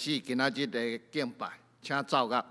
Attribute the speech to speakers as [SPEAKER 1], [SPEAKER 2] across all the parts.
[SPEAKER 1] 始今仔日的敬拜，請奏樂。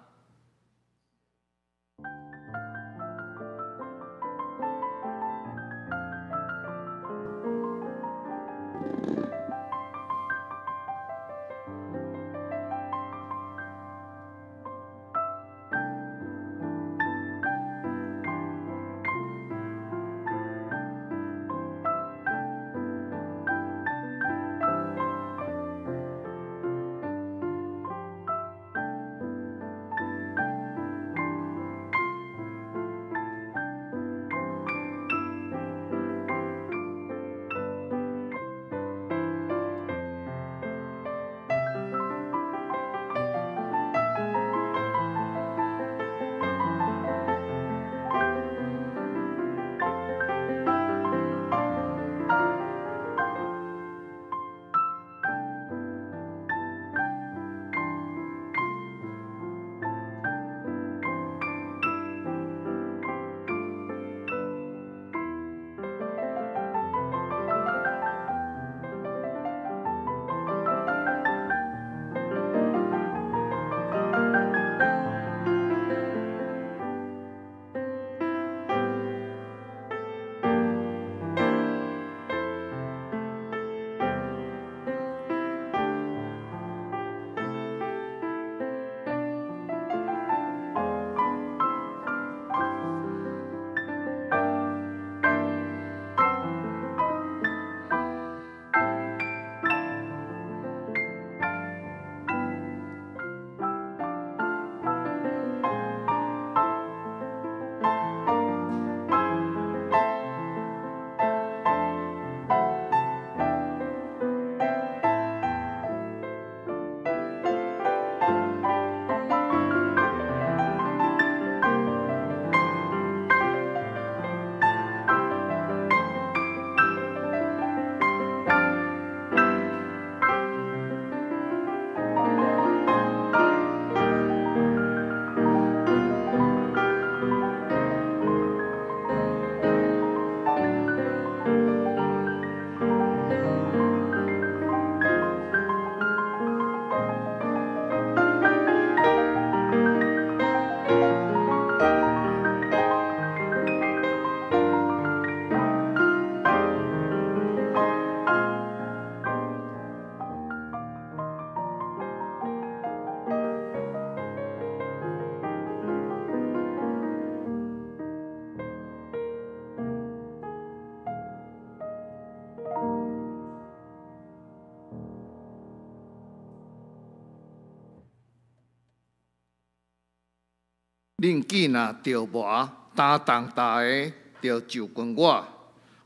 [SPEAKER 1] 恁见若著磨，担重担的，就就近我，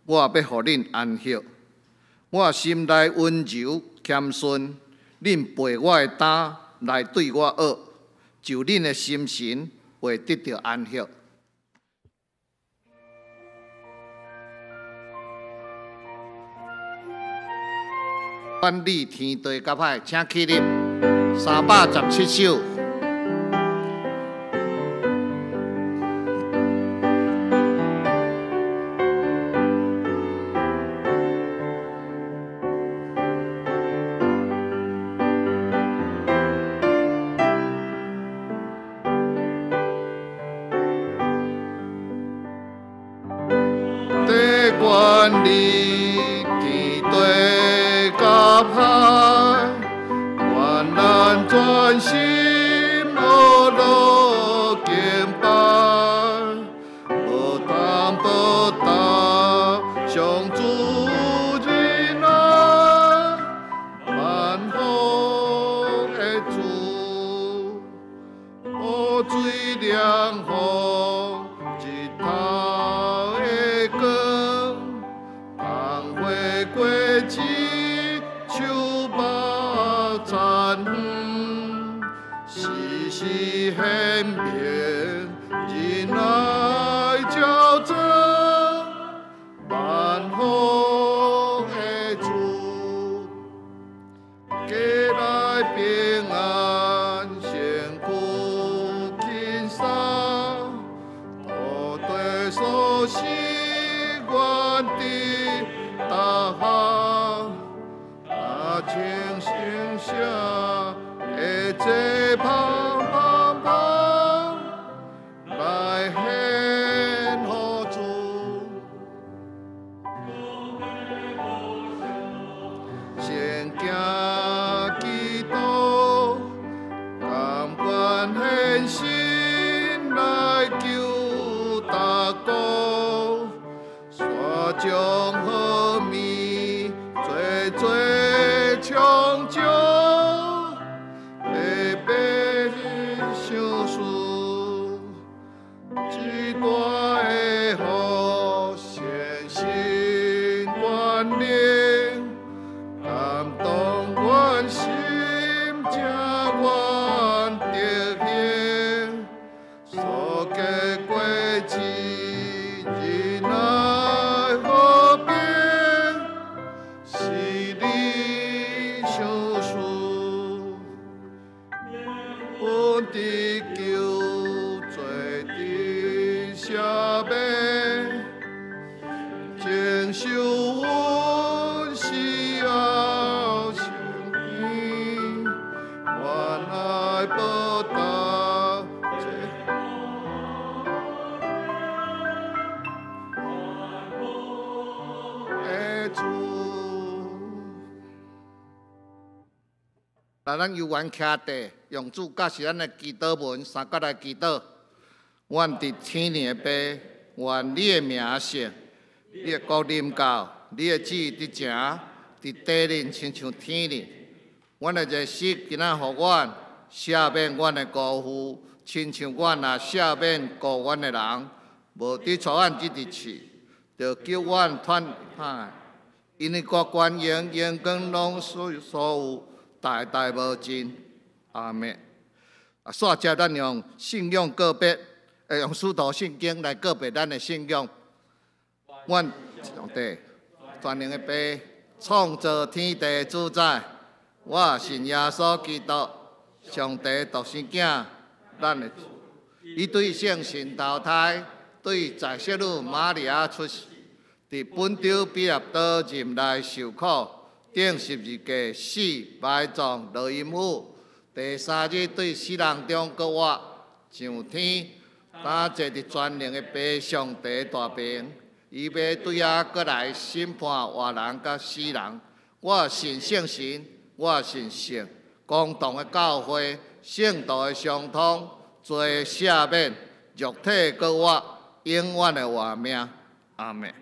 [SPEAKER 1] 我欲予恁安息。我心内溫柔謙遜，恁背我的擔來對我學，就恁的心神會得著安息。管理天地甲海，請起立，317首。管理天地甲海，愿咱專心學樂敬拜，無擔無擔，上主仁愛，萬福的主，雨水涼風，日頭的光。花果子，樹木田園，時時顯明仁愛照照，萬福的主，家內平安，身軀輕鬆，土地所生願得大下，大清聖社的齊捧捧捧來獻予主。先行祈禱，甘願獻身來救大家，山將好物，濟濟唱獎，白白賞賜，這大的福，顯神權能，感動阮心，正願德行，所結果子，仁愛和平，是你賞賜。阮得救罪得赦免，承受阮死後升天，願愛報答這的主。來，咱猶原徛地，用主教示咱的祈禱文，三角來祈禱。阮佇天的父，願你的名聖，你的國臨到，你的旨意執行，佇地裡親像天裡。阮的熱食今仔予阮，赦免阮的辜負，親像阮也赦免辜阮的人。無得帶阮入試，著救阮脫歹。因為國權榮榮光攏所有，代代無盡。阿們。啊，煞接咱用信仰告別，用使徒信經來告別咱的信仰。阮上帝全能的父，創造天地主宰，我信耶穌基督，上帝獨生囝，咱的主。伊對聖神投胎，對在聖女瑪利亞出世，佇本丟彼拉多入內受苦，釘十字架死埋葬落陰府，第三日對死人中閣活，上天，擔坐佇全能的父上帝大爿，伊欲對遐閣來審判活人佮死人。我信聖神，我信聖公同的教會，聖徒的相通，罪赦免，肉體閣活，永遠的活命。阿們。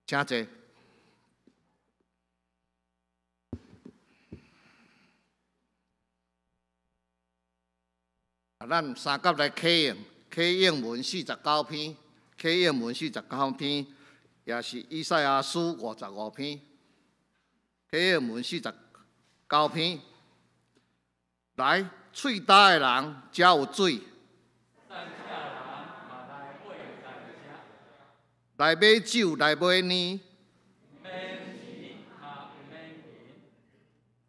[SPEAKER 1] 請坐。咱三甲來啟應，啟應文49篇，啟應文四十九篇，也是以賽亞書55篇。啟應文四十九篇，來，喙焦的人才有水，來買酒，來買奶。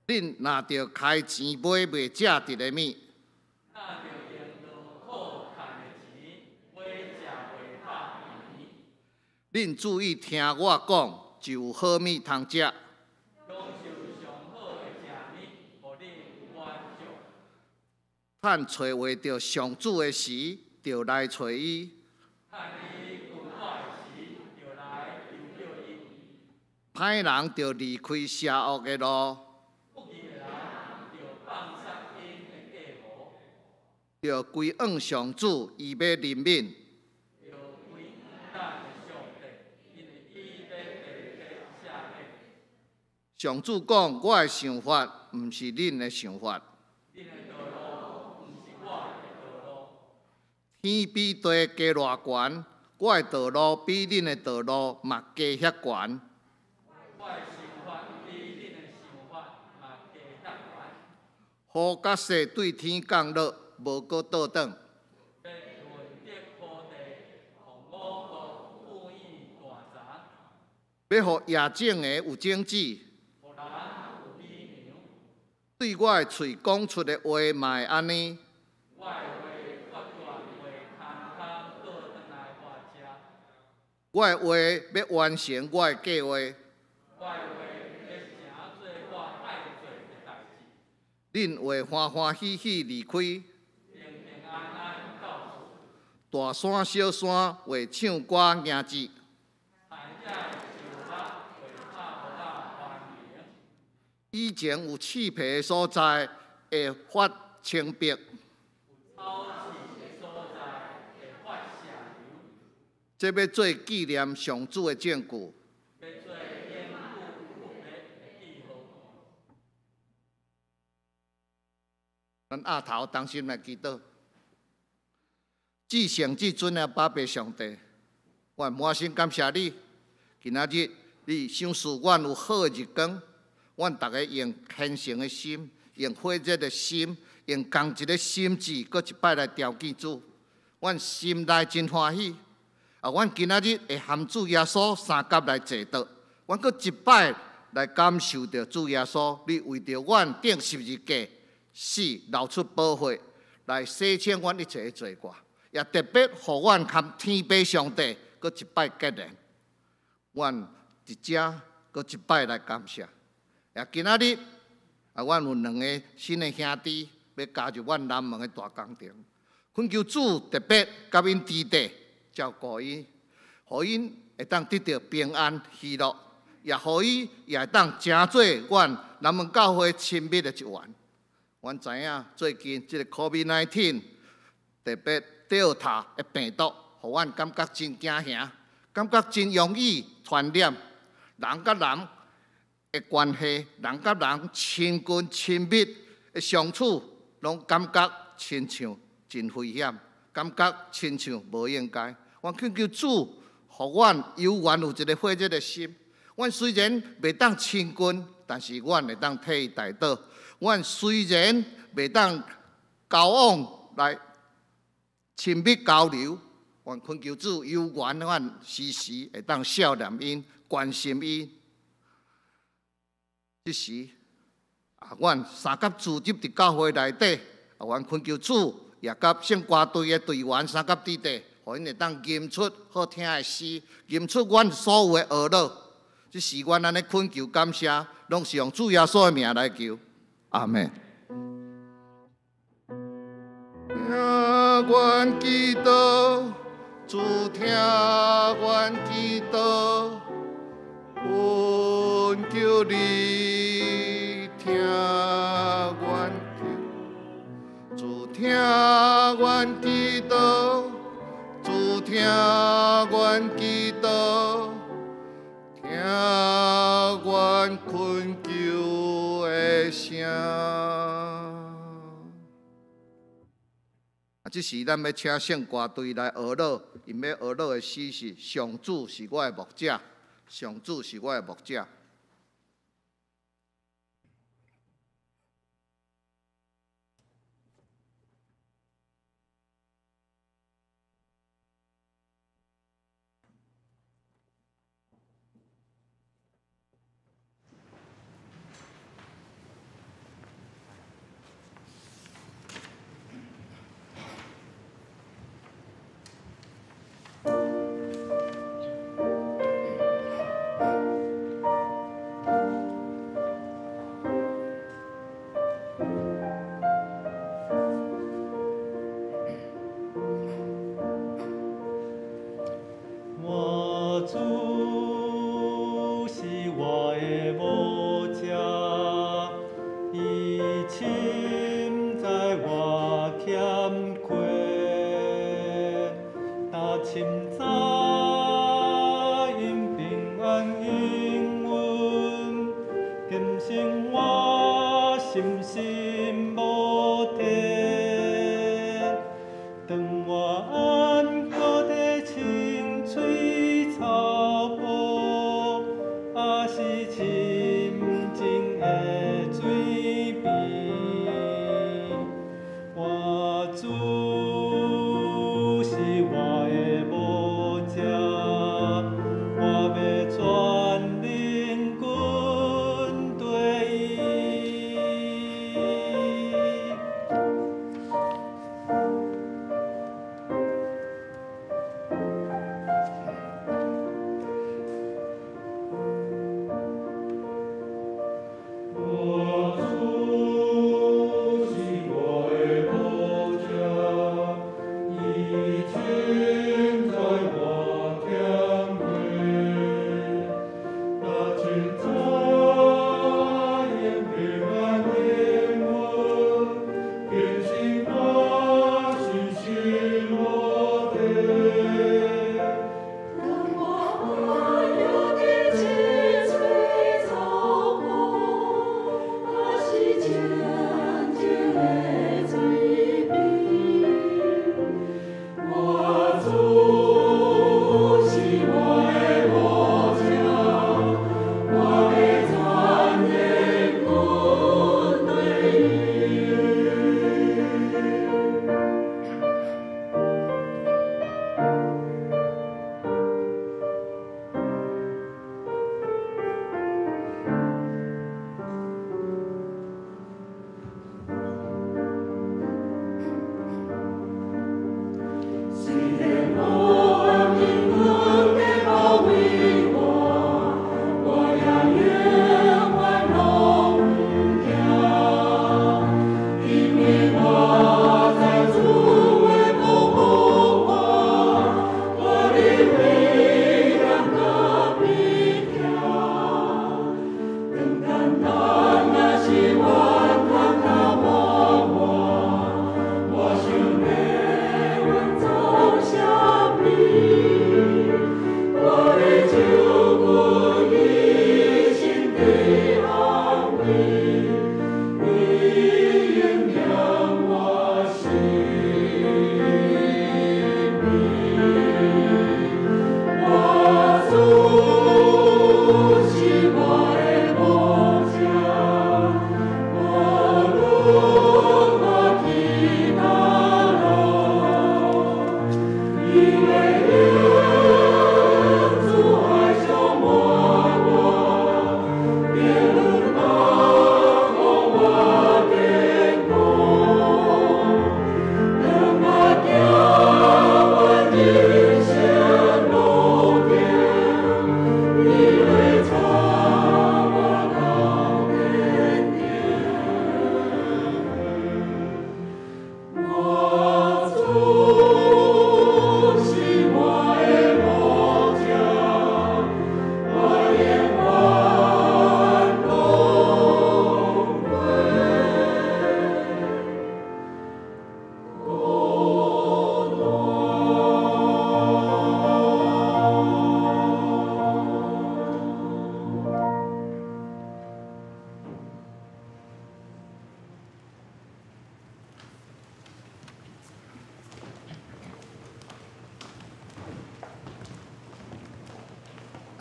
[SPEAKER 1] 恁若著開錢買袂食得的物，恁注意聽我講，就有好物通食。趁揣袂著上主的時，就來揣伊。歹人著離開邪惡的路，著歸向上主，伊欲憐憫。上主講：我的想法毋是恁的想法。天比地低偌懸，我的道路比恁的道路嘛低遐懸。雨佮雪對天降落，無閣倒轉。欲予野種的有種子，對我的喙講出的話嘛會按呢。我的話欲完成我的計劃。恁會歡歡喜喜離開，大山小山會唱歌迎接。以前有刺皮的所在會發青白。這欲做紀念上主的證據。咱額頭同心來祈禱，至聖至尊的阿爸上帝，我滿心感謝你。今仔日你賞賜阮有好的日光，阮逐家用虔誠的心，用火熱的心，用仝一个心志，閣一擺來朝見主。阮心內真歡喜。啊！阮今仔日會含主耶穌相佮來坐桌，阮閣一擺來感受著主耶穌，你為著阮釘十字架死，流出寶血來洗清阮一切的罪過，也特別予阮含天父上帝閣一擺結連。阮佇遮閣一擺來感謝。也今仔日啊，阮有兩个新的兄弟欲加入阮南門的大工程，懇求主特別佮𪜶弟弟照顧𪜶，予𪜶會當得著平安喜樂，也予伊也會當成做阮南門教會親密的一員。阮知影最近這个 COVID-19 特別 Delta 的病毒，予阮感覺真驚嚇，感覺真容易傳染。人佮人的關係，人佮人親近親密的相處，攏感覺親像真危險，感覺親像無應該。我懇求主，予阮猶原有一个火熱的心。阮雖然袂當親近，但是阮會當替伊代禱。阮雖然袂當交往來親密交流，阮懇求主猶原阮時時會當惜念𪜶、關心𪜶。這時啊，阮相佮聚集佇教會內底，啊，阮懇求主也佮聖歌隊的隊員相佮佇底，予𪜶會當吟出好聽的詩，吟出阮所有的懊惱。這是阮按呢懇求感謝，攏是用主耶穌的名來求。阿們。聽阮祈禱，主聽阮祈禱，懇求你聽阮求，主聽阮祈禱，主聽阮祈禱，聽阮懇求的聲。啊，這時咱欲請聖歌隊來學樂，𪜶欲學樂的詩是：上主是我的牧者，上主是我的牧者。
[SPEAKER 2] 我主是我的牧者，伊深知我欠缺，若深知𪜶平安應允，今生我深信無退。當我安靠佇青翠草坡，抑是深靜的水邊，我主是我的牧者，我欲全能跟隨伊。我主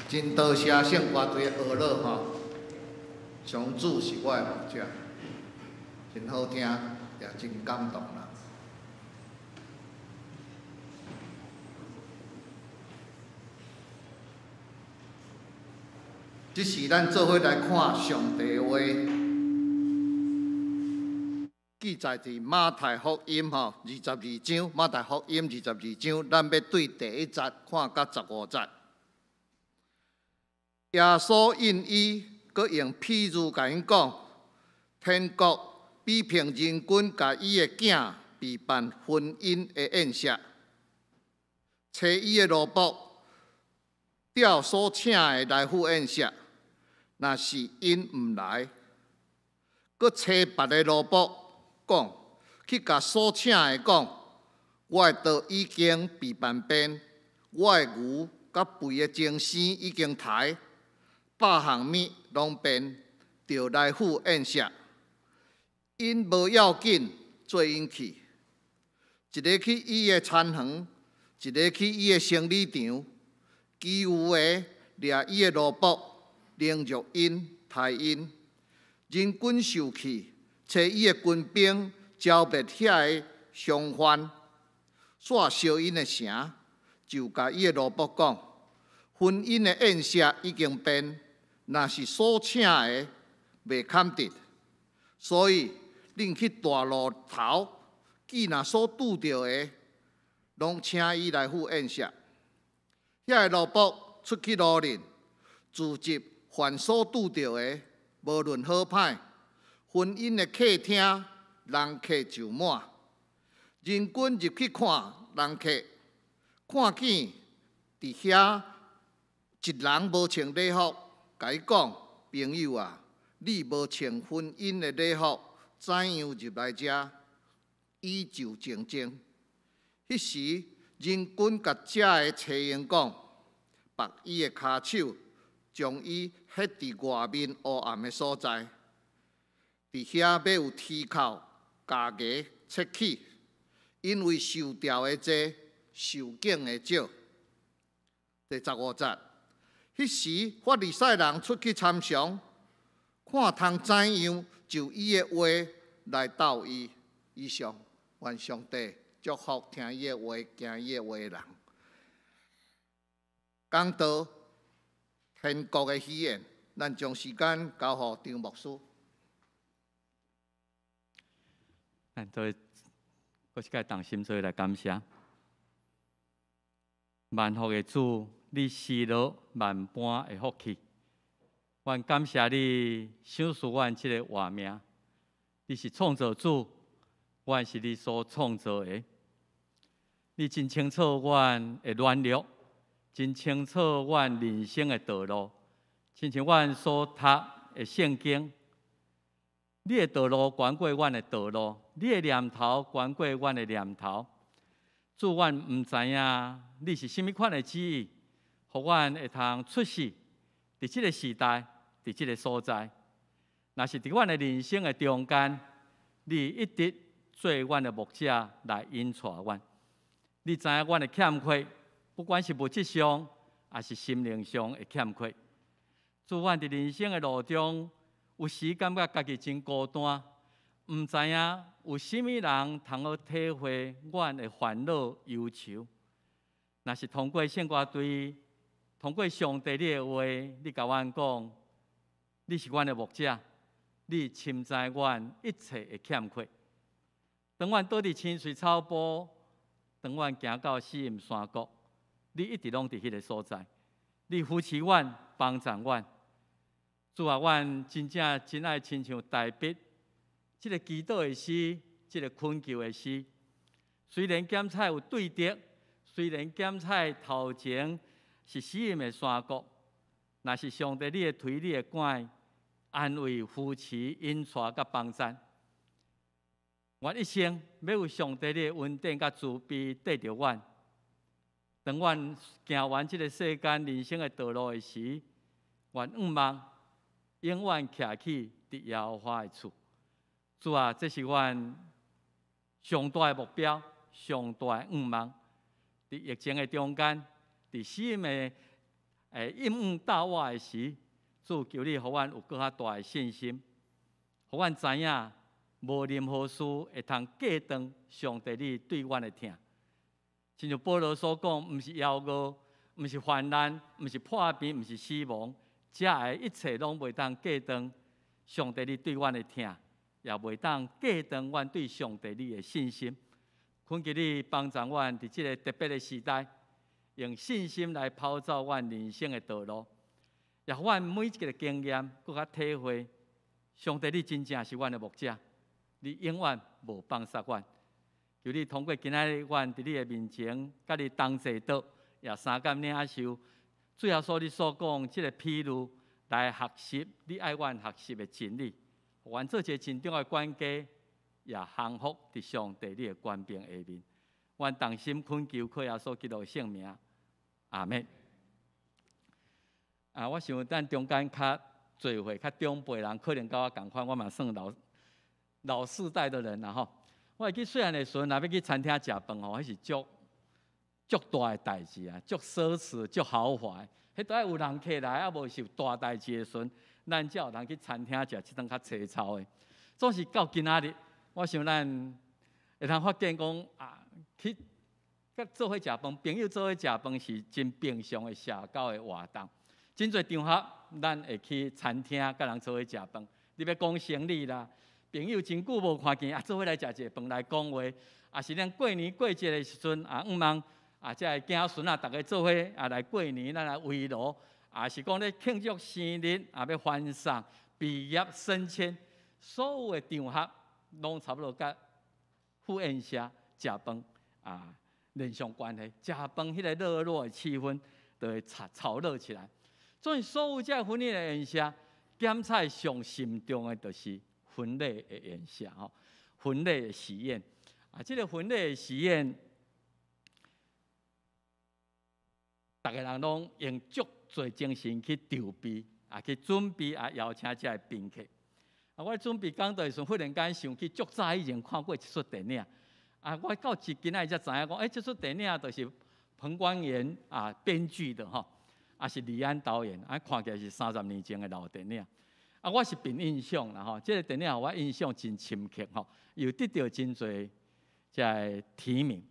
[SPEAKER 1] 真多謝聖歌隊的學樂吼，上主是我的牧者，真好聽，也真感動啦。這是咱做伙來看上帝話，記載佇馬太福音吼二十二章，馬太福音二十二章，咱欲對第一節看到15節。耶穌應伊，閣用譬喻共𪜶講：天國比憑人君共伊的囝備辦婚姻的宴席，差伊的奴僕召所請的來赴宴席，若是𪜶毋來，閣差別的奴僕講，去共所請的講：我的桌已經備辦便，我的牛佮肥的精牲已經刣。百項物攏便，著來赴宴席。𪜶無要緊，做𪜶去。一个去伊的田園，一个去伊的生理場，其餘的掠伊的奴僕，凌辱𪜶，刣𪜶。人君受氣，差伊的軍兵剿滅遐个凶犯，煞燒𪜶的城，就共伊的奴僕講：婚姻的宴席已經便，若是所請的袂堪得，所以恁去大路頭，見若所拄著的，攏請伊來赴宴席。遐个奴僕出去路面，聚集凡所拄著的，無論好歹，婚姻的客廳人客就滿。人君入去看人客，看見佇遐一人無穿禮服，共伊講：朋友啊，你無穿婚姻的禮服，怎樣入來遮？伊就靜靜。彼時，人君共遮的差役講：縛伊的跤手，將伊歇佇外面烏暗的所在，佇遐欲有啼哭、咬牙切齒，因為受調的濟，受敬的少。第15節。彼時，法利賽人出去參詳，看通怎樣就伊的話來鬥伊。以上，願上帝祝福聽伊的話、行伊的話的人。講到天國的喜宴，咱將時間交予張牧師。
[SPEAKER 2] 咱做，閣一擺同心做來感謝萬福的主。你施落萬般的福氣，阮感謝你賞賜阮這個活命。你是創造主，阮是你所創造的。你真清楚阮的軟弱，真清楚阮人生的道路，親像阮所讀的聖經。你的道路懸過阮的道路，你的念頭懸過阮的念頭。主，阮毋知影你是啥物款的旨意。予阮會通出世，佇這个時代，佇這个所在。若是佇阮的人生的中間，你一直做阮的牧者來引帶阮。你知影阮的欠缺，不管是物質上，抑是心靈上的欠缺。主，阮佇人生的路中，有時感覺家己真孤單，毋知影有啥物人通好體會阮的煩惱憂愁。若是通過聖歌隊，通過上帝你的話，你共阮講，你是阮的牧者，你深知阮一切的欠缺。當阮倒佇青翠草埔，當阮行到死蔭山谷，你一直攏佇彼个所在，你扶持阮，幫助阮。主啊，阮真正真愛親像大衛這个祈禱的詩，這个懇求的詩。雖然檢採有對敵，雖然檢採頭前是死蔭的山谷，若是上帝你的推，你的拐，安慰、扶持、引帶佮幫贊。阮一生欲有上帝你的恩典佮慈悲綴著阮。當阮行完這个世間人生的道路的時，阮向望永遠徛起佇耶和華的厝。主啊，這是阮上大的目標，上大的願望。佇疫情的中間，佇死蔭的應允到我的時，主，求你予阮有閣較大的信心，予阮知影無任何事會通隔斷上帝你對阮的疼。親像保羅所講，毋是枵餓，毋是患難，毋是破病，毋是死亡，這的一切攏袂當隔斷上帝你對阮的疼，也袂當隔斷阮對上帝你的信心。懇求你幫助阮佇這个特別的時代，用信心來跑走阮人生的道路，也予阮每一个經驗，閣較體會，上帝你真正是阮的牧者，你永遠無放殺阮。求你通過今仔日，阮佇你的面前，佮你同齊倒，也相佮領受。主耶穌你所講這个譬喻來學習，你愛阮學習的真理，予阮做一个真重要的管家，也降服佇上帝你的權柄下面。阮同心懇求，靠耶穌基督的聖名，阿們。啊，我想咱中間較濟歲、較長輩人，可能佮我仝款，我嘛算老老世代的人啦吼。我會記細漢的時陣，若欲去餐廳食飯吼，彼是足足大的代誌啊，足奢侈、足豪華的。彼都愛有人客來，啊無是有大代誌的時陣，咱才有通去餐廳食這頓較粗糙的。總是到今仔日，我想咱會通發現講啊，去佮做伙食飯，朋友做伙食飯是真平常的社交的活動。真濟場合，咱會去餐廳佮人做伙食飯。你欲講生理啦，朋友真久無看見，啊，做伙來食一个飯來講話，啊是咱過年過節的時陣啊，向望啊，這个囝孫啊，逐家做伙啊來過年，咱來圍爐，啊是講咧慶祝生日，啊欲歡送、畢業、升遷，所有的場合攏差不多佮赴宴席、食飯啊連上關係。食飯彼个熱絡的氣氛就會炒炒熱起來。所以所有這婚禮的宴席，檢菜上慎重的就是婚禮的宴席吼，婚禮的喜宴啊，這个婚禮的喜宴，逐个人攏用足濟精神去籌備啊，去準備啊，邀請這个賓客。啊，我準備講道的時陣，忽然間想起足早以前看過一齣電影啊，我到今仔日才知影講，欸，這齣電影就是彭光嚴啊編劇的吼，啊是李安導演，啊看起來是30年前的老電影。啊，我是憑印象啦吼，這个電影予我印象真深刻吼，又得著真濟這个提名。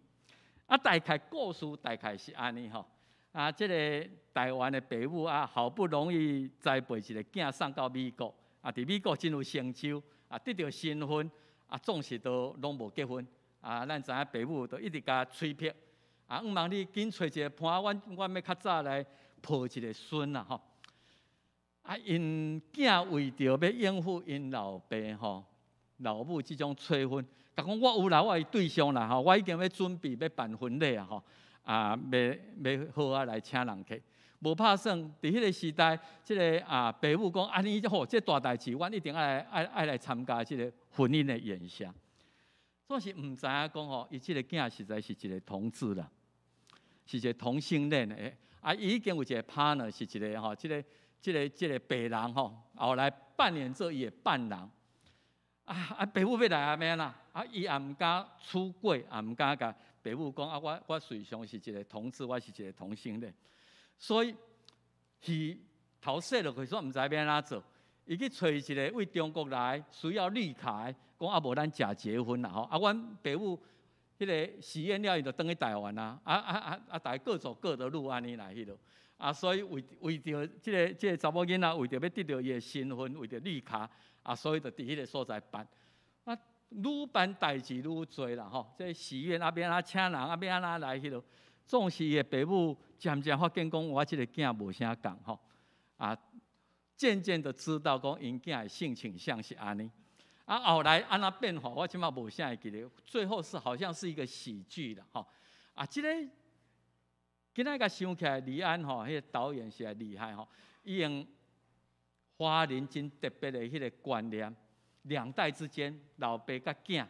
[SPEAKER 2] 啊，大概故事大概是按呢吼。啊，這个台灣的爸母啊，好不容易栽培一个囝送到美國，啊，佇美國真有成就，啊，得著身份，啊，總是都攏無結婚。啊，咱知影爸母都一直共催迫，啊，向望你緊揣一个伴，阮阮欲較早來抱一个孫啦吼。啊，𪜶囝為著欲應付𪜶老爸吼、老母這種催婚，共講我有啦，我有對象啦吼，我已經欲準備欲辦婚禮啊吼，啊，欲欲好啊來請人客，無拍算，佇彼个時代，這个啊爸母講按呢好，這大代誌，阮一定愛來愛愛來參加這个婚姻的宴席。總是毋知影講吼，伊這个囝實在是一个同志啦，是一个同性戀的，啊，伊已經有一个 partner 是一个吼，這个這个這个白人吼，後來扮演做伊的伴郎。啊啊，爸母欲來啊，欲按怎？啊，伊也毋敢出櫃，也毋敢共爸母講啊，我我實際上是一个同志，我是一个同性戀，所以伊頭洗落去，煞毋知欲按怎做。伊去揣一个為中國來需要綠卡的，講啊無咱假結婚啦吼。啊，阮爸母彼个喜宴了，伊就轉去台灣啊。啊啊啊啊！逐家各走各的路按呢來彼落。啊，所以為為著這个這个查某囡仔，為著欲得著伊的身份，為著綠卡，啊，所以就佇彼個所在辦。啊，愈辦代誌愈濟啦吼。這喜宴啊，欲按怎請人啊，欲按怎來彼落，總是伊的爸母漸漸發現講，我這个囝無啥仝吼。啊，漸漸的知道講𪜶囝的性傾向是按呢。啊，後來按怎變化，我這擺無啥會記得。最後是好像是一個喜劇啦，吼。啊，這個今仔共想起來，李安吼，彼个導演實在厲害吼，伊用華人真特別的彼个觀念，兩代之間，老爸佮囝，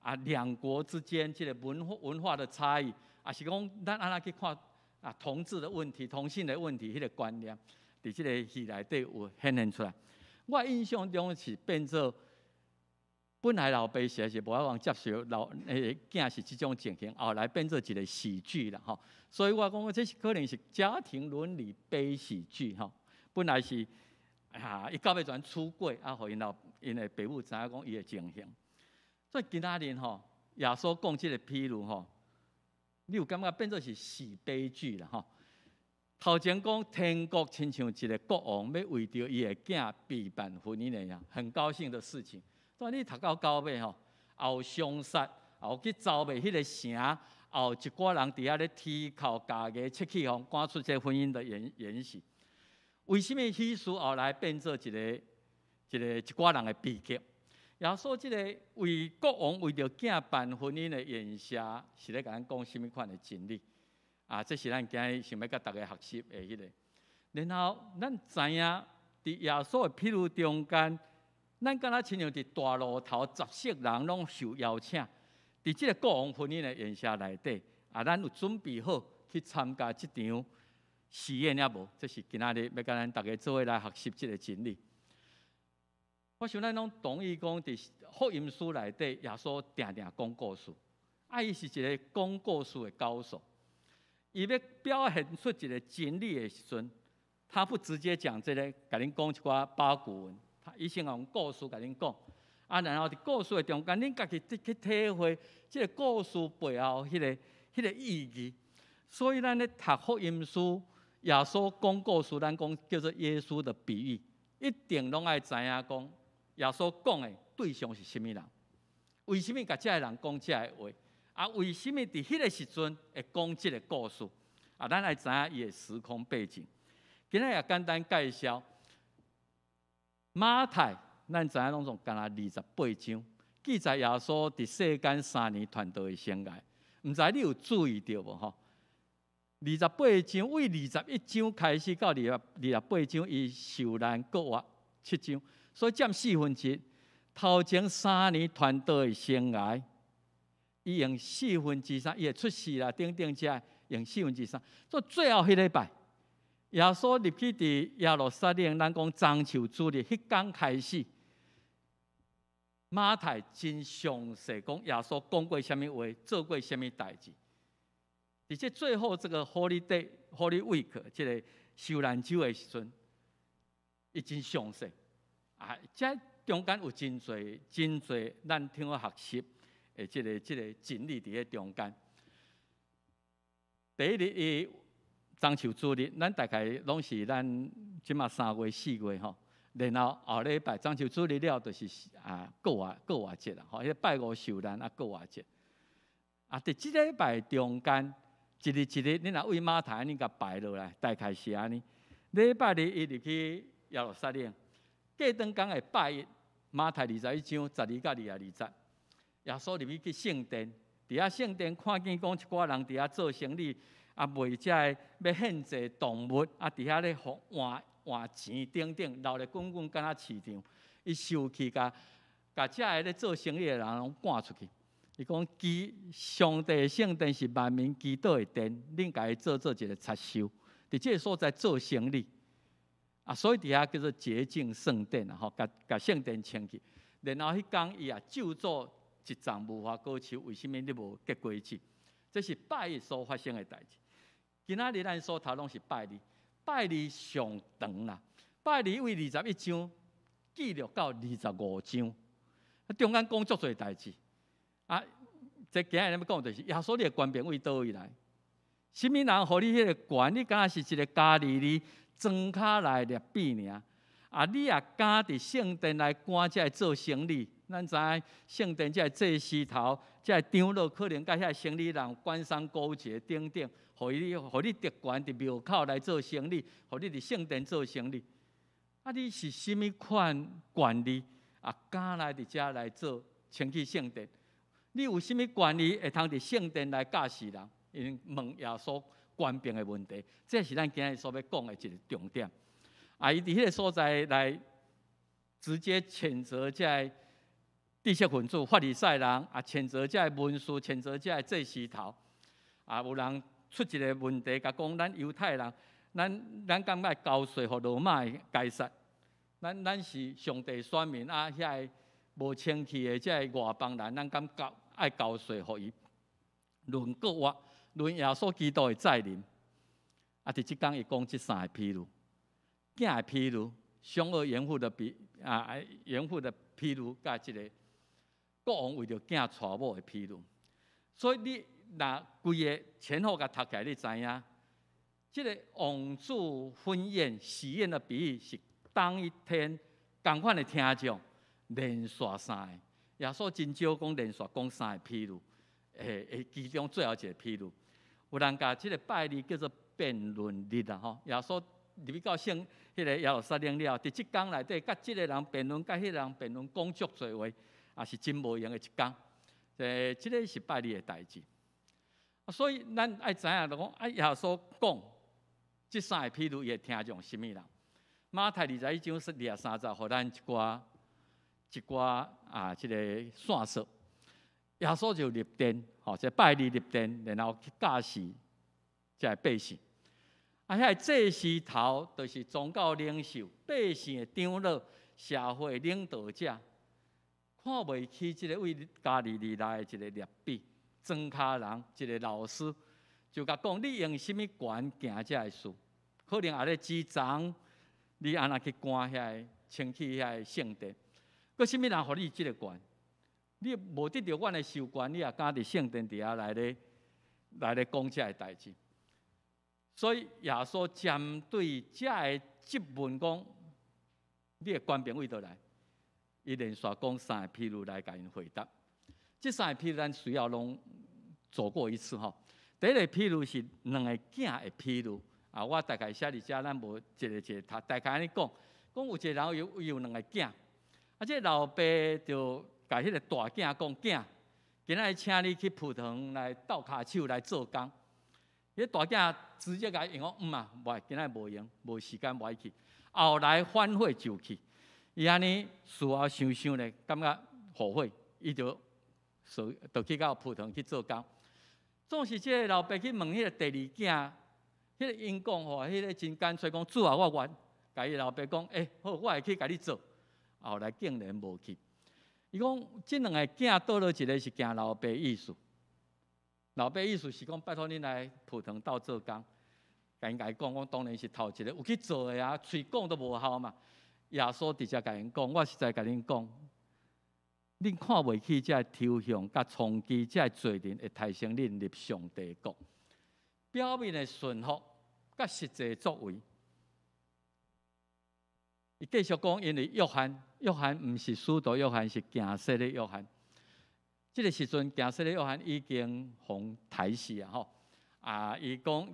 [SPEAKER 2] 啊，兩國之間這个文化文化的差異，啊是講咱按怎去看啊同志的問題、同性的問題，彼个觀念，佇這个戲內底有顯現出來。我印象中是變做本來老爸實在是無法度接受老囝是這種情形，後來變做一個喜劇啦吼。所以我講這是可能是家庭倫理悲喜劇吼。本來是啊，伊到尾全出軌啊，予𪜶老𪜶的爸母知影講伊的情形。所以今仔日吼，耶穌講這個譬喻吼，你有感覺變做是喜悲劇啦吼。頭前講天國親像一個國王欲為著伊的囝備辦婚姻的樣，很高興的事情。所以你讀到到尾吼，也有兇殺，也有去遭賣彼個城，也有一寡人佇遐咧啼哭、咬牙切齒，吼，趕出這個婚姻的筵席。為什麼喜事後來變做一寡人的悲劇？耶穌這個為國王為著囝辦婚姻的宴席，是咧共咱講啥物款的真理？啊，這是咱今日想欲佮大家學習的彼個。然後咱知影，佇耶穌的譬喻中間，咱敢若親像佇大路頭十色人攏受邀請，佇這個國王婚姻的宴席內底，啊，咱有準備好去參加這場喜宴抑無？這是今仔日欲佮咱大家做伙來學習這個真理。我想咱攏同意講，佇福音書內底，耶穌定定講故事，啊，伊是一個講故事的高手。伊欲表現出一個真理的時陣，他不直接講這個，共恁講一寡八股文，他伊先用故事共恁講，啊，然後佇故事的中間，恁家己去體會這個故事背後彼個意義。所以咱咧讀福音書，耶穌講故事，咱講叫做耶穌的比喻，一定攏愛知影講耶穌講的對象是啥物人，為啥物共這个人講這个話？啊，為啥物佇彼個時陣會講這個故事？啊，咱愛知影伊的時空背景。今仔日也簡單介紹馬太，咱知影攏總干焦二十八章，記載耶穌佇世間3年傳道的生涯。毋知你有注意著無吼？二十八章為21章開始到28章，伊受難復活七章，所以佔四分之一。頭前三年傳道的生涯，伊用四分之三，伊會出世啦，等等這用四分之三。所以最後彼禮拜，耶穌入去佇耶路撒冷，咱講棕樹主日，彼工開始，馬太真詳細講耶穌講過啥物話，做過啥物代誌。而且最後這個 Holy Day、Holy Week，這個受難週的時陣，伊真詳細。啊，這中間有真濟真濟，咱通好學習的這個真理佇咧中間。第一日伊棕樹主日，咱大概攏是咱這馬3月4月吼，然後後禮拜棕樹主日了，就是啊復活節啦，吼，彼拜五受難啊復活節。啊，佇這禮拜中間，一日一日，你若為馬太按呢共排落來，大概是按呢。禮拜日伊入去耶路撒冷，過轉工的拜一，馬太21章12到22節，耶穌入去去聖殿，佇遐聖殿看見講一寡人佇遐做生意，啊賣這个欲獻祭動物，啊佇遐咧換換錢等等，鬧熱滾滾，敢若市場。伊受氣，共這个咧做生意的人攏趕出去。伊講：祈上帝的聖殿是萬民祈禱的殿，恁共伊做做一個賊收，佇這個所在做生意。啊，所以佇遐叫做潔淨聖殿啊，吼，共共聖殿清氣。然後彼工伊也咒詛一叢無花果樹，為啥物你無結果子？這是拜一所發生的代誌。今仔日咱所讀攏是拜二，拜二上長啦。拜二為21章記錄到25章，中間講足濟代誌。啊，這今日欲講就是耶穌你的權柄為佗位來？啥物人予你彼个權？你敢若是一個加利利莊跤內的拉比爾？啊，你也敢佇聖殿來趕這个做生意？咱知影聖殿這个祭司頭、這个長老可能佮遐生意人官商勾結等等，予你特權佇廟口來做生意，予你佇聖殿做生意。啊，你是啥物款權利？啊，敢來佇遮來做清氣聖殿？你有啥物權利會通佇聖殿來教示人？𪜶問耶穌權柄的問題，這是咱今日所欲講的一個重點。啊，伊佇彼個所在來直接譴責這个知識分子、法利賽人，啊，譴責這个文士，譴責這个祭司頭。啊，有人出一個問題，共講咱猶太人，咱敢愛交稅予羅馬的該撒？咱是上帝選民啊，遐個無清氣的這个外邦人，咱敢交愛交稅予伊？論國活，論耶穌基督的再臨。啊！佇這工伊講這三个譬喻，囝的譬喻，兇惡淫婦的比啊，淫婦的譬喻，佮這个國王為著囝娶某的譬喻。所以你若規个前後共讀起來，你知影，這个王子婚宴喜宴的比喻是當一天仝款的聽眾連續三個。耶穌真少講連續講三個譬喻，會其中最後一個譬喻，有人共這个拜日叫做辯論日啊！吼，耶穌入去到聖彼个耶路撒冷了，佇這工內底，佮這个人辯論，佮彼個人辯論，講足濟話，也是真無閒的一工。這个是拜日的代誌。所以咱愛知影，就講啊，耶穌講這三个譬喻，伊會聽眾啥物人？馬太21章23節，予咱一寡一寡啊，這个線索。耶穌就入殿，吼，這拜日入殿，然後去教示這个百姓。啊，遐个祭司頭就是宗教領袖、百姓的長老、社會領導者，看袂起這个為加利利來的一个拉比、莊跤人，一个老師，就共講：你用啥物權行這个事？可能也咧指責你按怎去趕遐个清氣遐个聖殿？閣啥物人予你這个權？你無得著阮的授權，你也敢佇聖殿佇遐來咧講這个代誌？所以耶穌針對這个質問講：你的權柄佗佗來？伊連續講三个譬喻來共𪜶回答。這三个譬喻咱需要攏做過一次吼。第一个譬喻是兩个囝的譬喻啊，我大概寫佇遮，咱無一個一個讀，大概按呢講，講有一個人有兩个囝，啊，這个老爸就共彼个大囝講：囝，今仔日請你去葡萄園來鬥跤手來做工。彼個大囝直接共伊應講：毋啊，無，今仔日無閒，無時間，無愛去。後來反悔就去，伊按呢事後想想咧，感覺後悔，伊就說就去到葡萄園去做工。總是這个老爸去問彼个第二囝，彼个𪜶講吼，彼个真乾脆講，主啊，我願。共伊老爸講，欸，好，我會去共你做。後來竟然無去。伊講，這兩個囝佗落一个是行老爸意思。老爸意思是講，拜託恁來葡萄園鬥做工。共𪜶共伊講，講當然是頭一个有去做的啊，喙講都無效嘛。耶穌直接共𪜶講，我實在共恁講，恁看袂起這个抽象佮娼妓這个罪人會刣先恁入上帝國。表面的順服佮實際作為。伊繼續講，因為約翰，約翰毋是使徒約翰，是行洗禮約翰。這个時陣，行洗禮約翰已經予刣死啊！吼啊！伊講，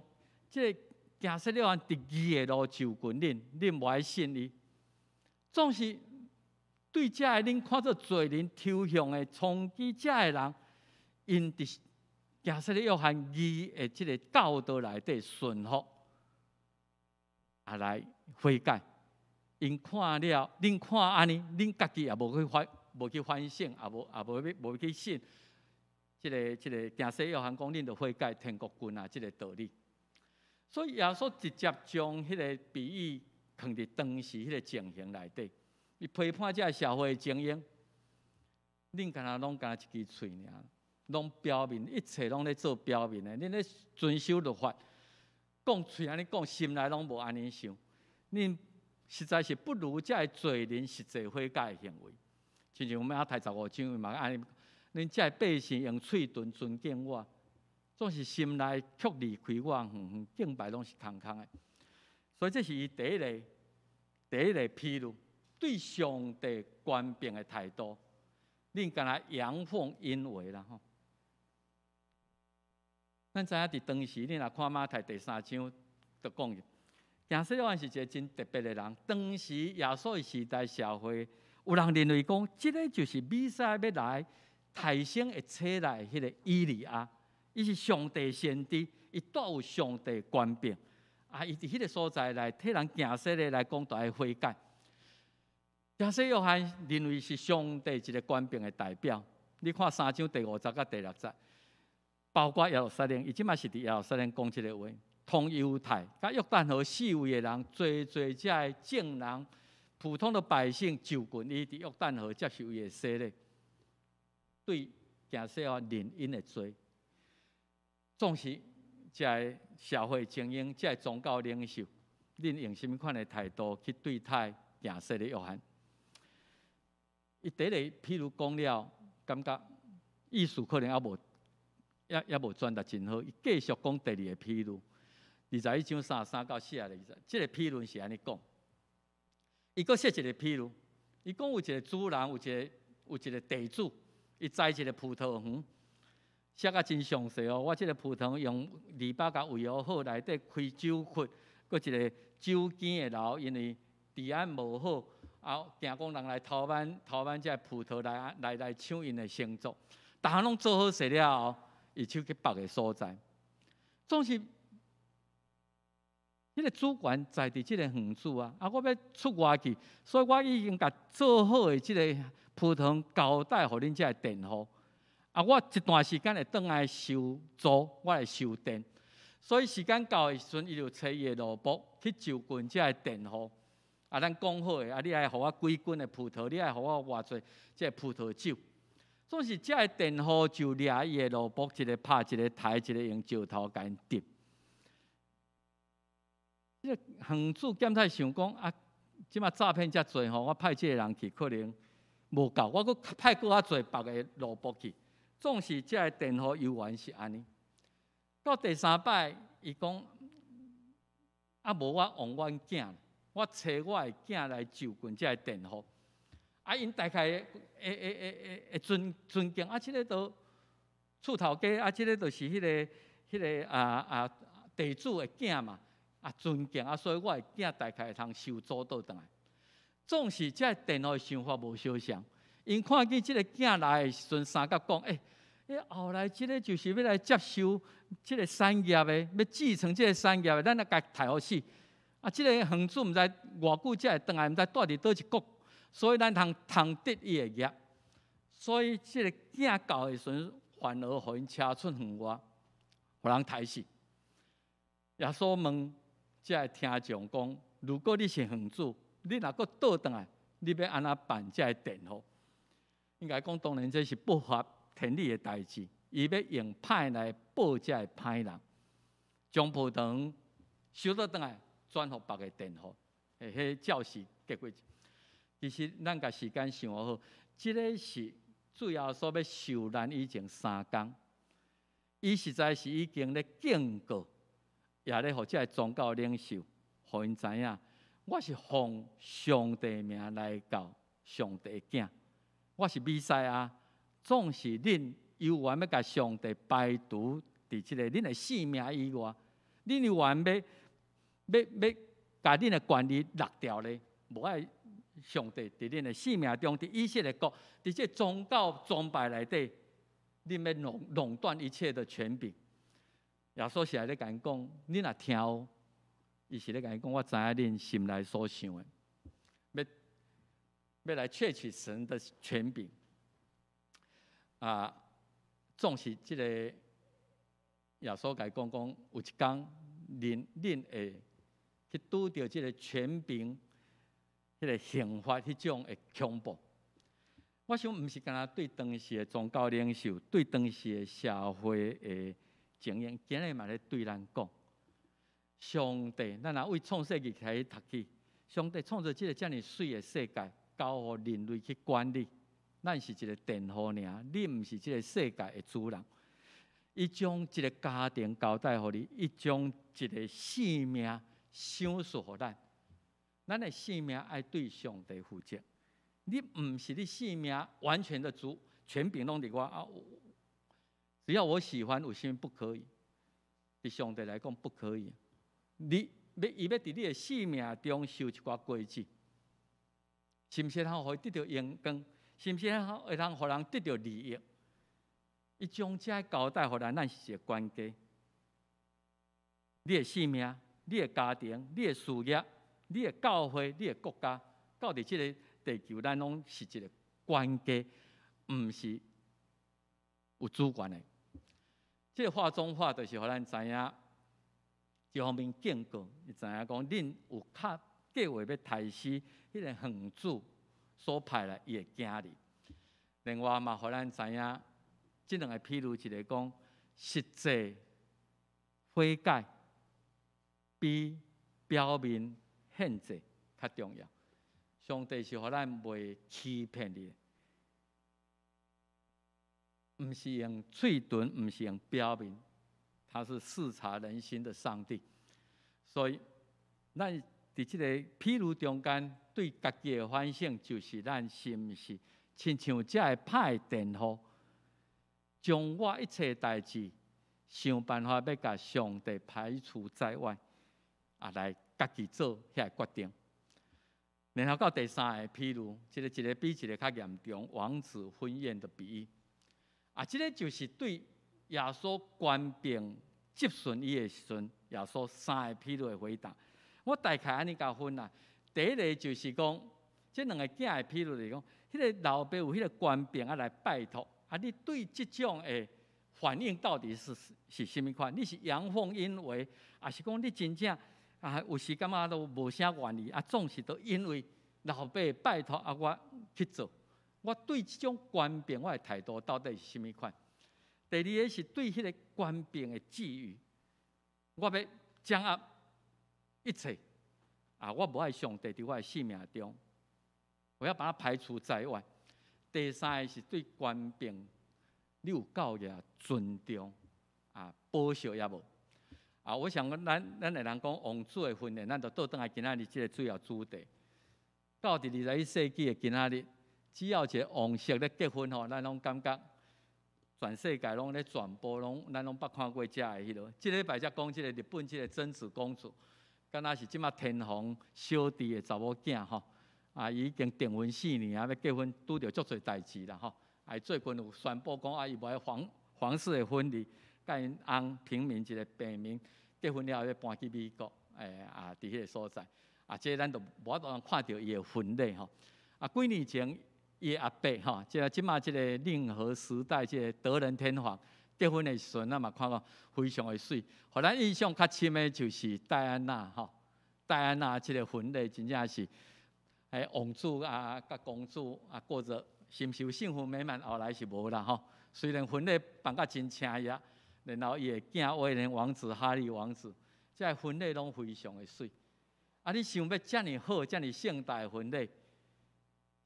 [SPEAKER 2] 這个行洗禮約翰佇義的路就近恁，恁無愛信伊。總是對這个恁看做罪人抽象的娼妓這个人，𪜶佇行洗禮約翰義的這个教導內底順服，啊來悔改。𪜶看了，恁看按呢，恁家己也無去反省，也無去信。這个行洗約翰講，恁著悔改，天國近啊，這个道理。所以耶穌直接將彼个比喻囥佇當時彼个情形內底，伊批判這个社會的精英，恁敢若攏干焦一支喙爾，攏表面，一切攏咧做表面的，恁咧遵守律法，講喙按呢講，心內攏無按呢想，恁實在是不如這个罪人實際悔改的行為。親像馬太15章嘛按呢，恁這个百姓用喙唇尊敬我，總是心內卻離開我，遠遠敬拜攏是空空的。所以這是伊第一个譬喻，對上帝權柄的態度，恁敢若陽奉陰違啦吼。咱知影佇當時，你若看馬太第三章，就講，行洗約翰是一个真特別的人。當時耶穌的時代社會，有人認為講，這个就是彌賽亞欲來，刣先會差來彼个以利亞，伊是上帝先知，伊帶有上帝權柄。啊，伊佇彼个所在來替人行洗禮來講，著愛悔改。行洗約翰認為是上帝一个權柄的代表。你看三章第五節佮第六節，包括耶路撒冷，伊這擺是佇耶路撒冷講這个話，通猶太佮約旦河四圍的人，濟濟這个眾人，普通的百姓就近伊佇約旦河接受伊的洗禮，對行洗啊認𪜶的罪。總是這个社會精英、這个宗教領袖，恁用啥物款的態度去對待行洗的約翰？伊第一个譬如講了，感覺意思可能猶無傳達真好。伊繼續講第二个譬如，21章33到42節，這个譬如是按呢講。伊閣設一个譬如，伊講有一个主人，有一个地主，伊栽一个葡萄園，寫甲真詳細哦。我這个葡萄園用籬笆共圍好好，內底開酒窟，閣一个酒罌的樓，因為治安無好，啊，驚講人來偷挽偷挽這个葡萄來搶𪜶的成作。逐項攏做好勢了後，伊手去別个所在，總是。彼个主權在佇這个園主啊，啊，我欲出外去，所以我已經共做好的這个葡萄園交代予恁這个佃戶。啊，我一段時間會轉來收租，我會收電。所以時間到的時陣，伊就揣伊的奴僕去就近這个佃戶。啊，咱講好的，啊，你愛予我幾斤的葡萄，你愛予我偌濟這个葡萄酒。總是這个佃戶就掠伊的奴僕，一个拍，一个刣，一个用石頭共𪜶擲。這个園主檢太想講啊，這馬詐騙遮濟吼，我派這个人去可能無夠，我閣派閣較濟別个奴僕去。總是這个佃戶猶原是按呢。到第三擺，伊講啊，無我往阮囝，我揣我的囝來就近這个佃戶。啊，𪜶大概會尊敬啊，這个都厝頭家啊，這个就是彼个地主的囝嘛。啊，尊敬啊，所以我的囝大概會通收租倒轉來。總是這个佃戶的想法無相像，𪜶看見這个囝來的時陣，相佮講：欸，欸，後來這个就是欲來接受這个產業的，欲繼承這个產業的，咱來共刣予死。啊，這个園主毋知偌久才會轉來，毋知蹛佇佗一國，所以咱通通得伊的業。所以這个囝到的時陣，反而予𪜶車出園外，予人刣死。耶穌問這个聽眾講：如果你是園主，你若閣倒轉來，你欲按怎辦這个佃戶？應該講，當然這是不合天理的代誌。伊欲用歹來報這个歹人，將葡萄園收倒轉來，轉予別个佃戶。欸，彼照時結果。其實咱共時間想好，這个是主耶穌欲受難以前三工，伊實在是已經咧警告，也咧予這个宗教領袖，予𪜶知影，我是奉上帝名來到上帝的囝，我是彌賽亞，總是恁猶原欲共上帝排除佇這个恁的性命以外，恁猶原欲共恁的權利掠掉咧，無愛上帝佇恁的性命中，佇以色列國，佇這宗教崇拜內底，恁欲壟斷一切的權柄。耶穌是來咧共𪜶講，恁若聽哦，伊是咧共𪜶講，我知影恁心內所想的，欲來竊取神的權柄。啊，總是這个耶穌共伊講講，有一工恁會去拄著這个權柄，彼个刑罰，彼種的恐怖。我想毋是干焦對當時的宗教領袖，對當時的社會的精英，今日嘛咧對咱講，上帝，咱若為創世記開始讀起，上帝創造這个遮爾媠的世界，交予人類去管理。咱是一个佃戶爾，你毋是這个世界的主人。伊將一个家庭交代予你，伊將一个性命賞賜予咱。咱的性命愛對上帝負責。你毋是你性命完全的主，權柄攏佇我啊！只要我喜歡，有啥物不可以？對上帝來講不可以。你欲伊欲佇你的性命中設一寡規矩，是毋是通予伊得著榮光？是毋是會通予人得著利益？伊將這交代予咱，咱是一个管家。你的性命、你的家庭、你的事業、你的教會、你的國家，到佇這个地球，咱攏是一个管家，毋是有主權的。這个話中話就是予咱知影，一方面警告，伊知影講，恁有較計劃欲刣死彼个皇子所派來伊的囝兒。另外嘛，予咱知影，這兩个譬喻，一个講實際悔改比表面獻祭較重要。上帝是予咱袂欺騙的，毋是用喙唇，毋是用表面，他是視察人心的上帝。所以，咱佇這个譬喻中間，對家己的反省，就是咱是毋是親像這个歹典戶，將我一切代誌想辦法欲共上帝排除在外，啊，來家己做遐个決定。然後到第三个譬喻，這个一个比一个較嚴重，王子婚宴的比喻。啊，這个就是對耶穌權柄質詢伊的時陣，耶穌三個譬喻的回答。我大概按呢共分啦。第一个就是講，這兩个囝的譬喻嚟講，彼个老爸有彼个權柄啊來拜託，啊，你對這種的反應到底是啥物款？你是陽奉陰違，抑是講你真正啊，有時感覺都無啥願意，啊，總是都因為老爸拜託啊，我去做。我對這種權柄，我的態度到底是啥物款？第二个是對彼个權柄的覬覦，我欲掌握一切啊！我無愛上帝佇我的生命中，我要把它排除在外。第三个是對權柄，你有夠額尊重啊，保守抑無？啊，我想咱的人講王子的婚宴，咱就倒轉來今仔日這个主要主題。到佇21世紀的今仔日，只要一个王室咧結婚吼，咱攏感覺全世界攏咧轉播，攏咱攏捌看過遮的彼落。這禮拜才講這个日本這个真子公主，敢若是這馬天皇小弟的查某囝吼，啊，伊已經訂婚4年啊，欲結婚拄著足濟代誌啦吼。啊，最近有宣布講啊，伊無愛皇室的婚禮，共𪜶翁平民一个平民結婚了後欲搬去美國，啊，佇彼个所在，啊，這咱就無法度看著伊的婚禮吼。啊，幾年前伊的阿伯吼，這個這馬這个令和時代這个德仁天皇結婚的時陣，咱嘛看過非常的媠。予咱印象較深的就是戴安娜吼，戴安娜這个婚禮真正是，王子啊，佮公主啊過著是毋是有幸福美滿？後來是無啦吼。雖然婚禮辦甲真請額，然後伊的囝威廉王子、哈利王子，這个婚禮攏非常的媠。啊，你想欲遮爾好、遮爾盛大的婚禮，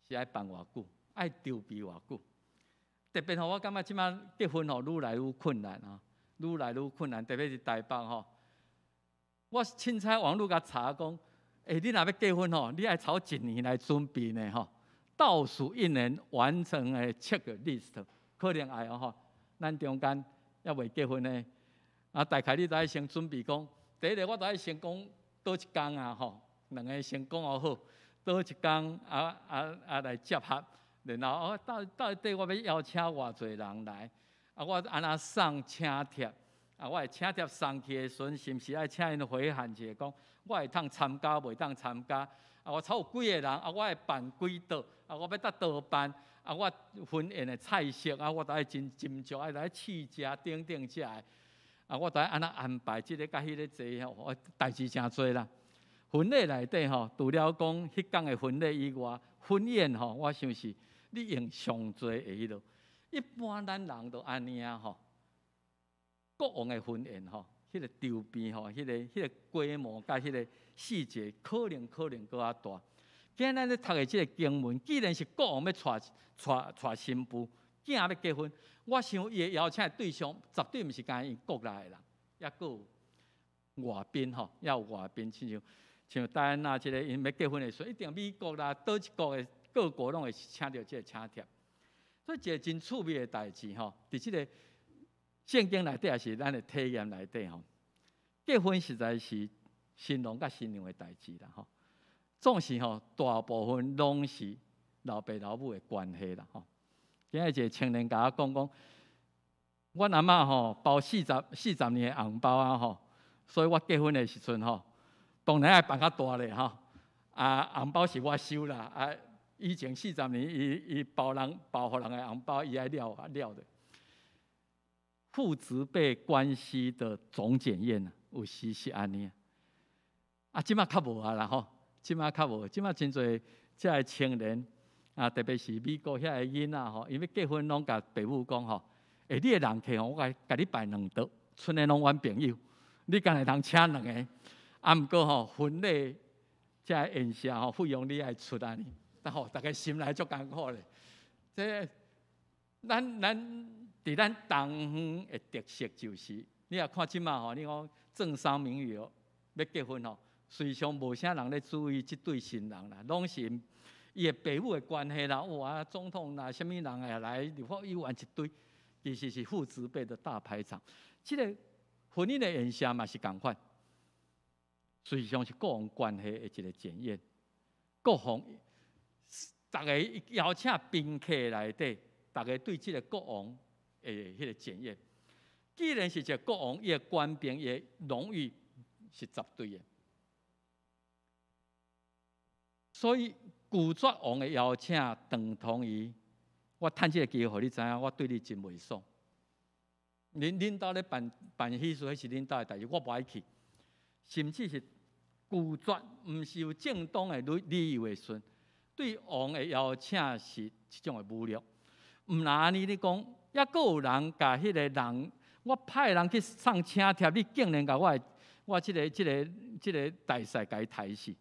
[SPEAKER 2] 是愛辦偌久，愛籌備偌久？特別吼，我感覺這馬結婚吼，愈來愈困難啊，愈來愈困難。特別是台北吼，我凊彩網路共查講，你若欲結婚吼，你愛頭一年來準備呢吼，倒數一年完成的 checklist，可能愛哦吼。咱中間猶未結婚的，啊，大概你都愛先準備講，第一个我都愛先講佗一工啊吼，兩个先講好，佗一工啊來接合，然後哦到底我欲邀請偌濟人來，啊我按怎送請帖，啊我的請帖送去的時陣，是毋是愛請𪜶回函一下講，我會當參加，袂當參加？啊我湊有幾个人，啊我會辦幾桌，啊我欲佗佗辦，啊我婚宴的菜色，啊我都愛真斟酌，愛來試食等等遮的，啊我都愛按怎安排這个佮彼个這吼，我代誌誠濟啦。婚禮內底吼，除了講彼工的婚禮以外，婚宴吼，我想是你用上濟的彼落。一般咱人都按呢啊吼，國王的婚宴吼，彼个籌備吼，彼个規模佮彼个細節，可能閣較大。今仔咱咧讀的這个經文，既然是國王欲娶新婦，囝欲結婚，我想伊的邀請的對象絕對毋是干𪜶國內的人，抑閣有外賓吼，抑有外賓，親像戴安娜這个𪜶欲結婚的時陣，一定美國啦，佗一國的各國攏會請著這个請帖。所以一个真趣味的代誌吼，佇這个聖經內底也是咱的體驗內底吼，結婚實在是新郎佮新娘的代誌啦吼。總是吼，大部分攏是老爸老母的關係啦吼。今日一个青年共我講講，阮阿嬤吼包四十年的紅包啊吼，所以我結婚的時陣吼，當然愛辦較大咧吼。啊，紅包是我收啦，啊，以前四十年伊包人包予人的紅包，伊愛了啊了的。父職輩關係的總檢驗啊，有時是按呢。啊，這馬較無啊啦吼。這馬較無，這馬真濟這个青年啊，特別是美國遐个囡仔吼，𪜶欲結婚攏共爸母講吼，欸，你的人客吼，我共你排兩桌，賰的攏阮朋友，你干焦會通請兩个，啊，毋過吼，婚禮這个宴席吼，費用你愛出按呢，但吼，逐家心內足艱苦咧。這咱佇咱東方的特色就是，你若看這馬吼，你講政商名流欲結婚吼，實際上無啥人咧注意這對新人啦，攏是伊的爸母的關係啦，哇，總統啦，啥物人會來，立法委員一堆，其實是父執輩的大排場。這个婚姻的宴席嘛是仝款，實際上是國王關係的一个檢驗。國王逐家邀請賓客內底，逐家對這个國王的彼个檢驗。既然是一个國王，伊的權柄、伊的榮譽是絕對的。所以拒絕王的邀請，等同於我趁這个機會，予你知影，我對你真袂爽。恁兜咧辦辦喜事，彼是恁兜的代誌，我無愛去。甚至是拒絕，毋是有正當的理由的時陣，對王的邀請是一種的侮辱。毋但按呢，你講，猶閣有人共彼个人，我派人去送請帖，你竟然共我的我這个大使共伊刣死，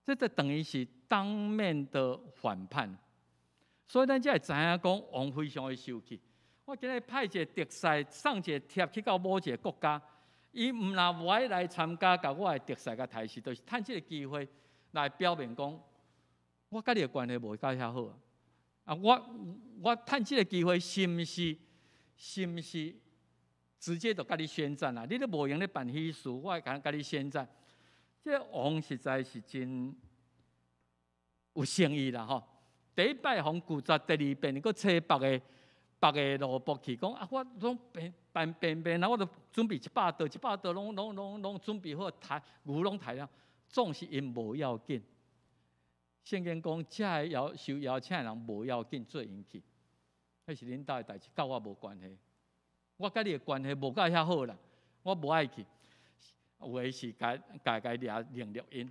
[SPEAKER 2] 這就等於是當面的反叛。所以咱才會知影講，王非常的生氣。我今日派一个特使送一个帖去到某一个國家，伊毋但無愛來參加，共我的特使共刣死，就是趁這个機會來表明講，我佮你的關係無夠遐好啊！啊，我趁這个機會，是毋是直接就佮你宣戰啊？你都無閒咧辦喜事，我會共佮你宣戰。這个王實在是真有誠意啦吼！第一擺予拒絕，第二遍閣差別个奴僕去講啊，我攏辦辦便便啊，我都準備100桌，100桌攏準備好，刣牛攏刣了，總是𪜶無要緊。聖經講，這个邀受邀請的人無要緊，做𪜶去，彼是恁兜的代誌，佮我無關係。我佮你的關係無夠遐好啦，我無愛去。有的是共共共掠凌辱𪜶，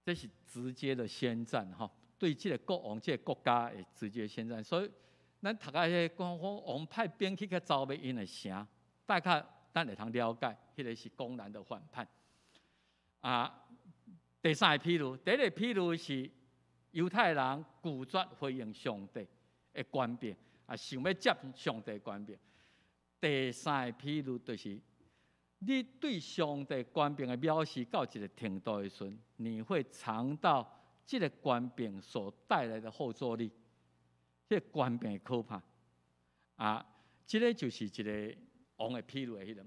[SPEAKER 2] 這是直接的宣戰吼，對這个國王、這个國家的直接宣戰。所以，咱讀到彼个講王派兵去共剿滅𪜶的城，大概咱會通了解，彼个是公然的反叛。啊，第三个譬喻，第一个譬喻是猶太人拒絕回應上帝的權柄，啊，想欲接上帝權柄。第三个譬喻就是，你對上帝權柄的藐視到一个程度的時陣，你會嘗到這个權柄所帶來的後座力，這个權柄的可怕。啊，這个就是一个王的譬喻的彼个。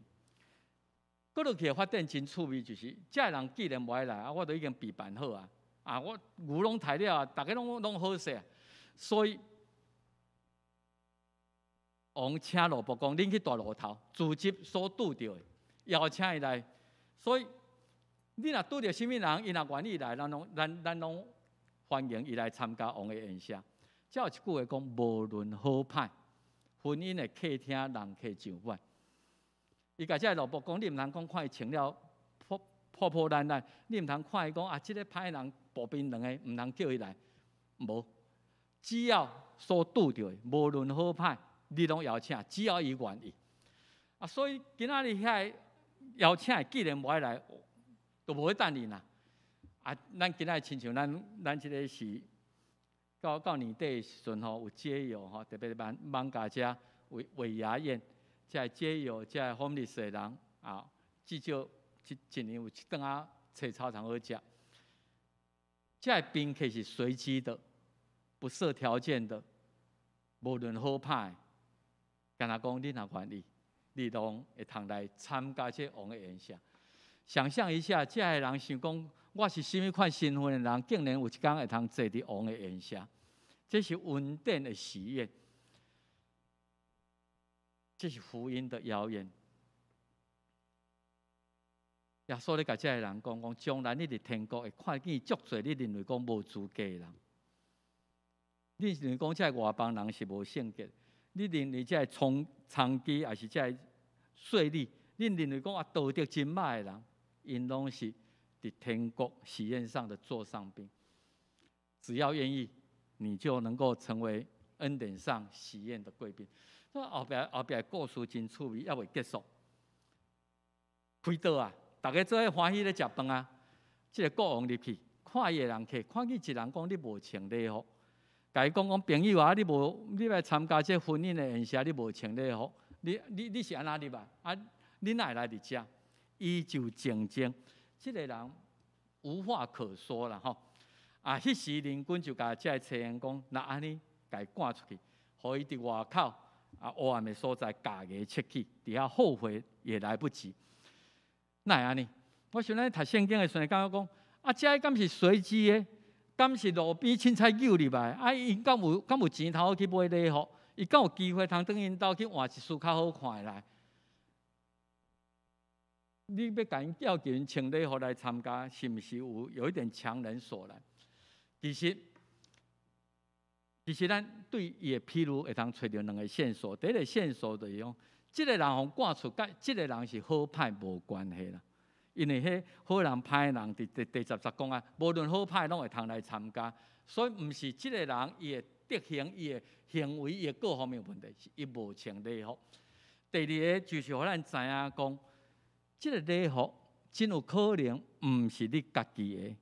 [SPEAKER 2] 閣落去的發展真趣味，就是這个人既然無愛來，啊，我都已經備辦好啊，啊，我牛攏刣了，逐家攏好勢，所以王請奴僕講，恁去大路頭，組織所拄著的，邀請伊來。所以你若拄著啥物人，伊若願意來，咱攏歡迎伊來參加王的宴席。這有一句話講，無論好歹，婚姻的客廳人客上滿。伊共這个奴僕講，你毋通講看伊穿了破破破爛爛，你毋通看伊講啊，這个歹人步兵兩个，毋通叫伊來。無，只要所拄著的，無論好歹，你攏邀請，只要伊願意。啊，所以今仔日遐个邀請的既然無愛來，就無咧等𪜶啦。啊，咱今仔日親像咱這个是到年底的時陣吼，有街友吼，特別艋舺遮尾牙宴，這个街友，這个 homeless 的人啊，至少一年有一頓仔冊草通好食。這个賓客是隨機的，不設條件的，無論好歹，干焦講你若願意，你攏會通來參加這王的宴席。想象一下，這个人想講，我是啥物款身份的人，竟然有一工會通坐佇王的宴席，這是恩典的喜悅，這是福音的邀宴。耶穌咧共這个人講講，將來你佇天國會看見足濟你認為講無資格的人，你認為講這个外邦人是無聖潔，你認為這个娼妓抑是這个稅吏，你認為講啊道德真歹的人，𪜶攏是佇天國喜宴上的座上賓。只要願意，你就能夠成為恩典上喜宴的貴賓。所以後壁的故事真趣味，猶未結束。開桌啊，逐家做伙歡喜咧食飯啊。這個國王入去，看伊的人客，看見一人講你無穿禮服，共伊講講朋友啊，你無你來參加這婚姻的宴席，你無穿禮服，你是按怎入來？啊，你哪會來佇遮？伊就靜靜，這個人無話可說啦吼。啊，彼時鄰君就共這个差人講，若按呢，共伊趕出去，予伊佇外口啊黑暗的所在咬牙切齒，佇遐後悔也來不及。哪會按呢？我想咱讀聖經的時陣，感覺講啊，這个敢是隨機的？敢是路邊凊彩揪入來？啊，𪜶敢有錢通好去買禮服？伊敢有機會通轉𪜶兜去換一束較好看的來？你欲共𪜶要求穿禮服來參加，是毋是有一點強人所難？其實咱對伊的譬喻會通揣著兩个線索。第一个線索就是講，這个人予趕出，佮這个人是好歹無關係啦。因為彼好人歹人，佇第10節講啊，無論好歹攏會通來參加，所以毋是這个人伊的德行、伊的行為、伊的各方面有問題，是伊無穿禮服。第二个就是予咱知影講，這个禮服真有可能毋是你家己的，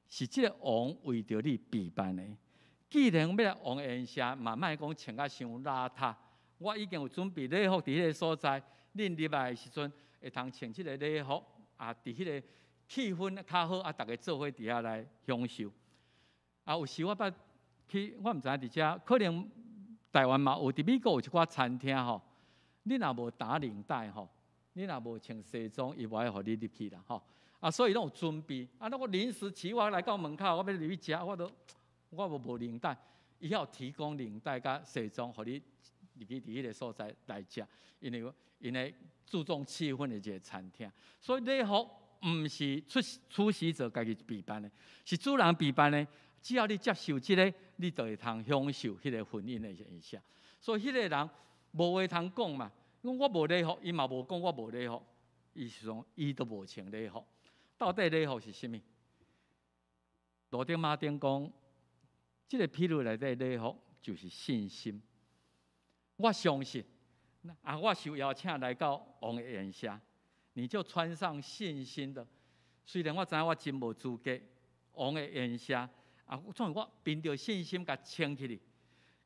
[SPEAKER 2] 是這个王為著你備辦的。既然欲來王宴席，嘛莫講穿甲傷邋遢。我已經有準備禮服佇彼个所在，恁入來的時陣會通穿這个禮服。啊，佇彼个氣氛較好，啊，逐家做伙佇遐來享受。啊，有時我捌去，我毋知影佇遮，可能台灣嘛有，佇美國有一寡餐廳吼，你若無打領帶吼，你若無穿西裝，伊無愛予你入去啦吼。啊，所以攏有準備。啊，那我臨時起我來到門口，我欲入去食，我都我無領帶，伊遐有提供領帶佮西裝，予你入去佇彼个所在來食，因為注重氣氛的一个餐廳，所以禮服毋是出席者家己備辦的，是主人備辦的。只要你接受這个，你就會通享受彼个婚姻的宴席。所以彼个人無話通講嘛，講我無禮服，伊嘛無講我無禮服，伊是講伊都無穿禮服。到底禮服是啥物？羅德馬丁講，這个譬喻內底禮服就是信心。我相信，啊，我受邀請來到王的宴席，你就穿上信心的。雖然我知影我真無資格王的宴席，啊，總是我憑著信心共穿起來。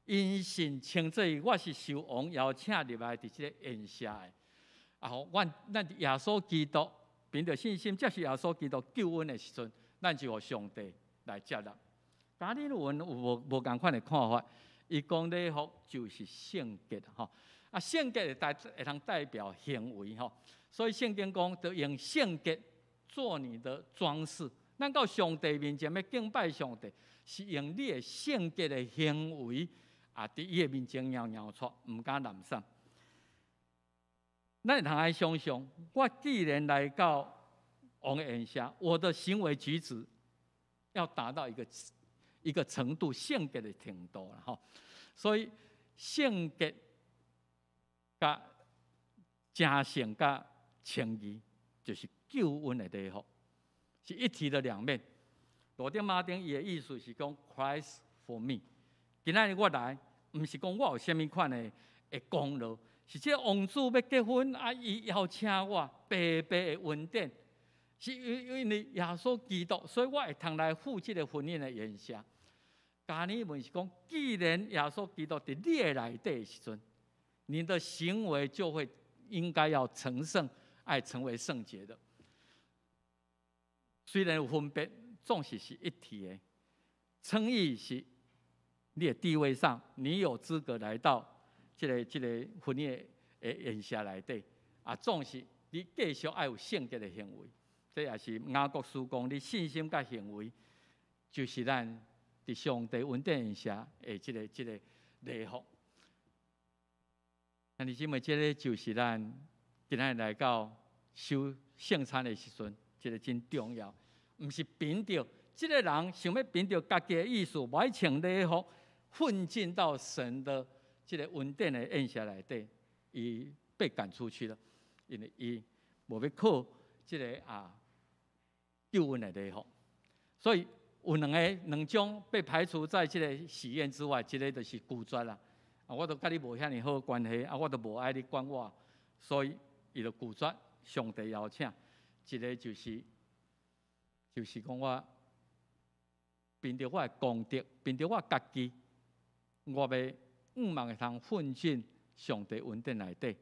[SPEAKER 2] 因信稱做我是受王邀請入來佇這个宴席的。啊，阮咱耶穌基督憑著信心接受耶穌基督救恩的時陣，咱就予上帝來接納。加爾文有無仝款的看法？伊講禮服就是聖潔吼，啊，聖潔會通代表行為吼，所以聖經講，著用聖潔做你的裝飾。咱到上帝面前欲敬拜上帝，是用你的聖潔的行為啊，佇伊的面前搖搖出，毋敢濫散。咱會通來想象，我既然來到王的宴席，我的行為舉止要達到一個程度，聖潔的程度啦吼。所以聖潔佮成聖佮稱義，就是救恩的禮服，是一體的兩面。羅德馬丁伊的意思是講，Christ for me。今仔日我來，毋是講我有啥物款的功勞，是這個王子欲結婚啊，伊邀請我，白白的恩典，是因為耶穌基督，所以我會通來赴這个婚姻的宴席。加爾文是講，既然耶穌基督佇你的內底的時陣，你的行為就會應該要成聖，愛成為聖潔的。雖然有分別，總是是一體的。稱義是你的地位上，你有資格來到這個婚姻的宴席內底。啊，總是你繼續愛有聖潔的行為。這也是雅各書講，你信心佮行為，就是咱佇上帝恩典下的這個禮服。兄弟姊妹，這个就是咱今仔日來到守聖餐的時陣，這个真重要。毋是憑著這个人想欲憑著家己的意思，無愛穿禮服，混進到神的這个恩典的宴席內底，伊被趕出去了，因為伊無欲靠這个啊，救恩的禮服。所以有兩个兩種被排除在這个喜宴之外，一个就是拒絕啦。啊，我都佮你無遐爾好關係，啊，我都無愛你管我，所以伊就拒絕上帝邀請。一个就是講我憑著我的功德，憑著我家己，我欲向望會通混進上帝恩典內底，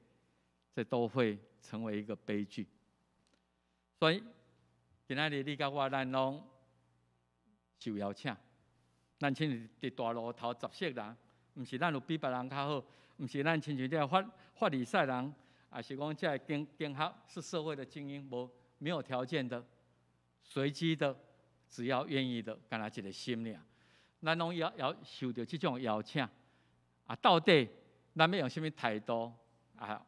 [SPEAKER 2] 這都會成為一個悲劇。所以今仔日你佮我，咱攏受邀請，咱親像佇大路頭十色人，毋是咱有比別人較好，毋是咱親像這个法利賽人，抑是講這个經學是社會的精英，無沒有條件的，隨機的，只要願意的，干焦一个心爾。咱攏要受著這種邀請，啊，到底咱欲用啥物態度？啊，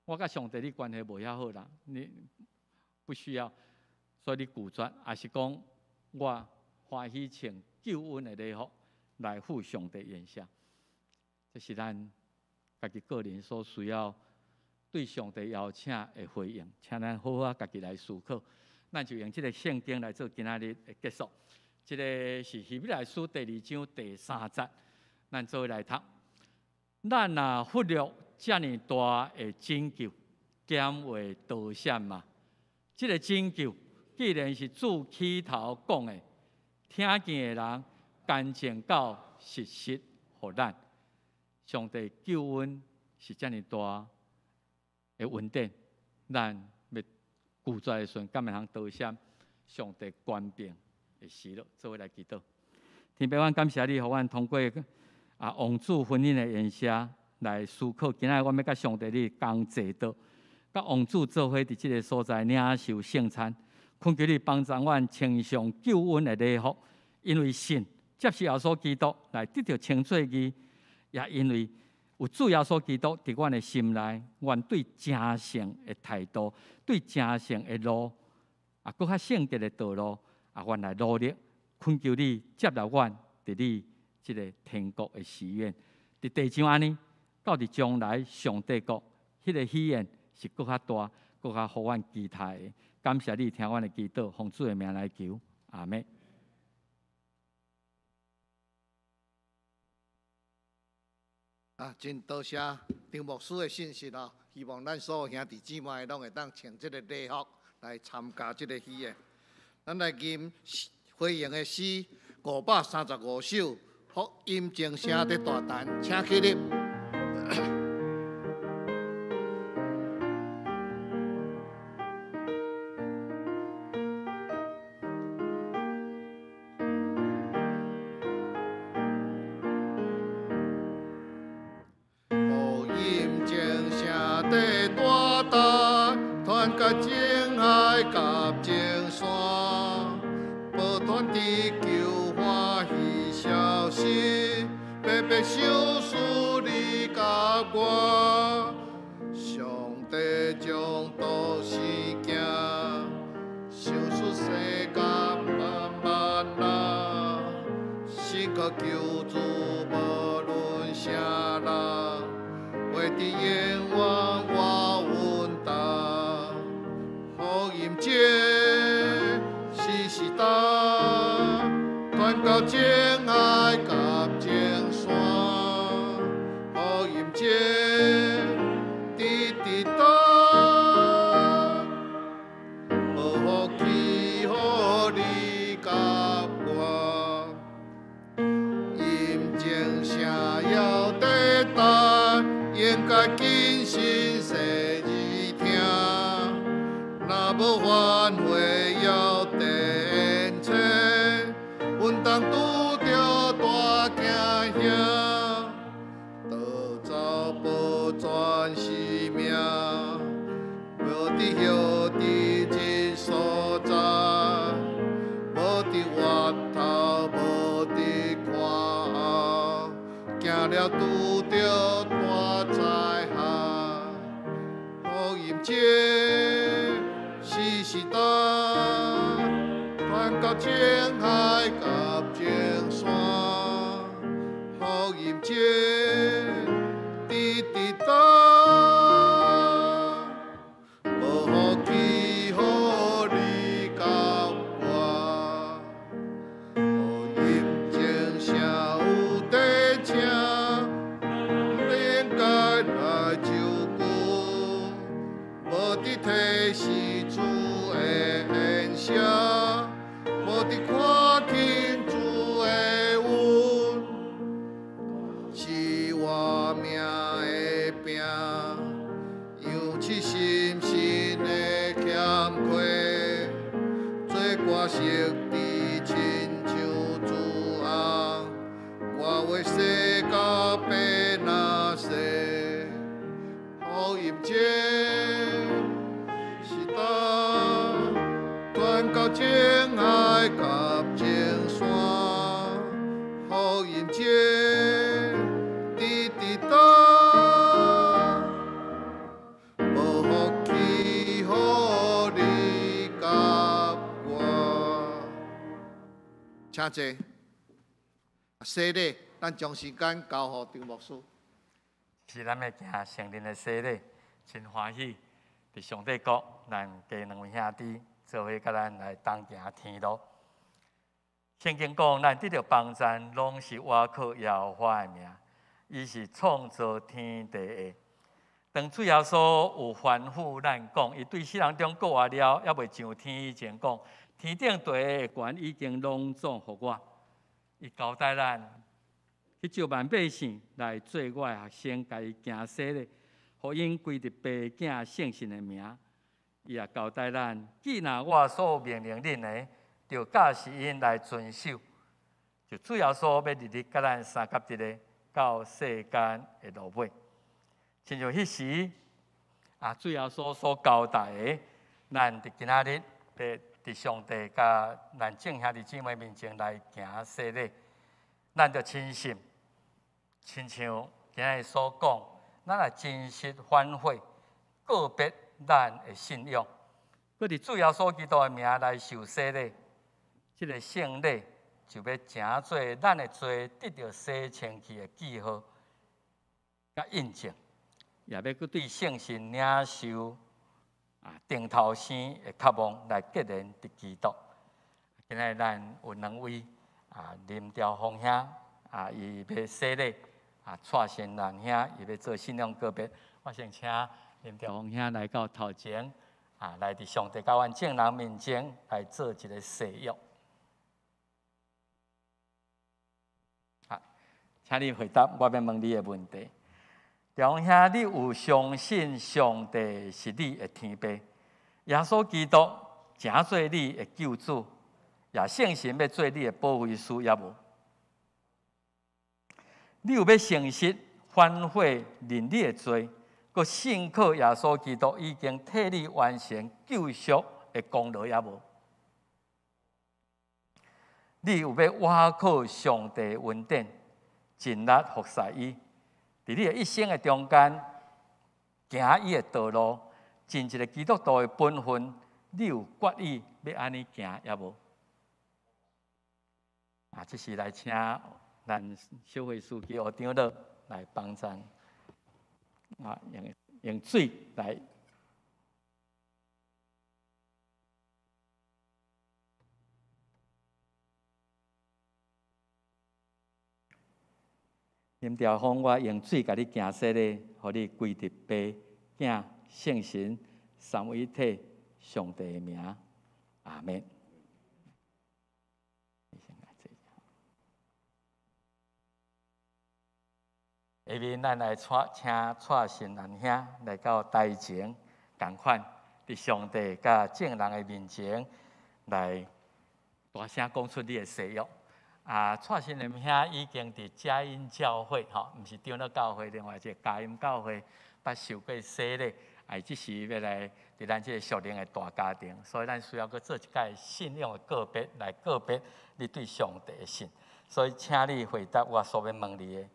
[SPEAKER 2] 我佮上帝你關係無遐好啦，你不需要，所以你拒絕，抑是講我歡喜穿救恩的禮服來赴上帝筵席，這是咱家己個人所需要對上帝邀請的回應，請咱好好家己來思考。咱就用這个聖經來做今仔日的結束。這个是希伯來書第二章第三節，咱做伙來讀。咱若忽略遮爾大的拯救，敢會倒閃嗎？這个拯救既然是主起頭講的，聽見的人乾淨到實實予咱。上帝救恩是遮爾大的恩典，咱欲拒絕的時陣，敢會通倒閃上帝權柄的喜樂？做伙來祈禱。天父，阮感謝你，予阮通過啊王子婚姻的宴席來思考。今仔日阮欲佮上帝你仝坐桌，佮王子做伙佇這个所在領受聖餐，懇求你幫助阮穿上救恩的禮服，因為信接受耶穌基督來得著稱做義，也因為有主耶穌基督佇阮的心內，阮對成聖的態度，對成聖的路，啊，閣較聖潔的道路，啊，阮來努力，懇求你接納阮佇你這个天國的喜宴。佇地上按呢，到佇將來上帝國，彼个喜宴是閣較大，閣較予阮期待的。感謝你聽阮的祈禱，奉主的名來求，阿們。
[SPEAKER 1] 啊，真多謝張牧師的信息哦，希望咱所有兄弟姊妹攏會當穿這个禮服來參加這个喜宴。咱來吟回應的詩535首，福音鐘聲佇大陳，請起立。福音鐘聲佇大陳，傳到眾海佮眾山，報傳得救歡喜消息，白白賞賜你佮我。上帝將獨生囝，賞賜世間萬萬人，信靠救主無論啥人，活佇永遠活穩當。福音鐘時時響，傳到眾海佮眾山。福音鐘直直響，報福氣予你佮我。音鐘聲猶佇陳，應該謹慎細耳聽。若無反悔猶佇眼前，穩當拄著大驚嚇，逃走保全性命，無佇歇佇這所在，無佇越頭，無佇看後，行了拄著大災害。福音鐘時時響，傳到眾海佮眾山。福音鐘直直響，報福氣予你佮我。佇提示主的恩赦，無佇看輕主的恩，是活命的餅，揚起深深的欠虧，做歌色伫親像主紅，我話世甲白若洗，福音這是答，傳到情海佮情山，福音這直直答，無福氣予你佮我。請坐。洗禮，咱將時間交予張牧師。
[SPEAKER 2] 是咱欲行聖靈的洗禮，真歡喜！佇上帝國，咱加兩位兄弟做伙佮咱來同行天路。聖經講，咱得著幫贊，攏是倚靠耶和華的名，伊是創造天地的。當主耶穌有吩咐咱講，伊對死人中復活了，猶未上天以前講，天頂地的權已經攏總予我。伊交代咱去召萬百姓來做我的學生，共伊行洗禮，予𪜶歸佇爸囝聖神的名。伊也交代咱，既若我所命令恁的，就教示𪜶來遵守。就主耶穌欲日日佮咱相佮佇咧，到世間的落尾。親像彼時啊，主耶穌所交代的，咱佇今仔日欲佇上帝佮咱眾兄弟姊妹面前來行洗禮，咱著深信，親像今仔日所講，咱來真實反悔，告別咱的信仰，閣佇主耶穌基督的名來受洗禮，這个聖禮就欲成做咱的罪得著洗清去的記號，佮印證，也欲閣對聖神領受頂頭生的渴望來結連佇基督。今仔日咱有兩位林兆峰兄伊欲洗禮蔡新蘭兄伊欲做信仰告別。我先請林兆峰兄來到頭前來佇上帝佮阮眾人面前來做一个誓約。請你回答我欲問你的問題。兆峰兄，你有相信上帝是你的天父，耶穌基督成做你的救主，也聖神欲做你的保惠師，抑無？你有欲誠實反悔認你的罪，閣信靠耶穌基督已經替你完成救贖的功勞，抑無？你有欲倚靠上帝的恩典，盡力服侍伊，佇你的一生的中間，行伊的道路，盡一个基督徒的本分，你有決意欲按呢行，抑無？這時來請咱小會書記吳長老來幫贊，用水來。林兆峰，我用水共你行洗禮，予你歸佇爸、囝、聖神三位一體上帝的名，阿們。下面咱來請蔡新蘭兄來到台前，仝款佇上帝佮眾人的面前來大聲講出你的誓約。蔡新蘭兄已經佇佳音教會，毋是長老教會，另外一个佳音教會，捌受過洗禮，這時欲來佇咱這个屬靈的大家庭，所以咱需要閣做一擺信仰的告別，來告別你對上帝的信。所以，請你回答我所欲問你的。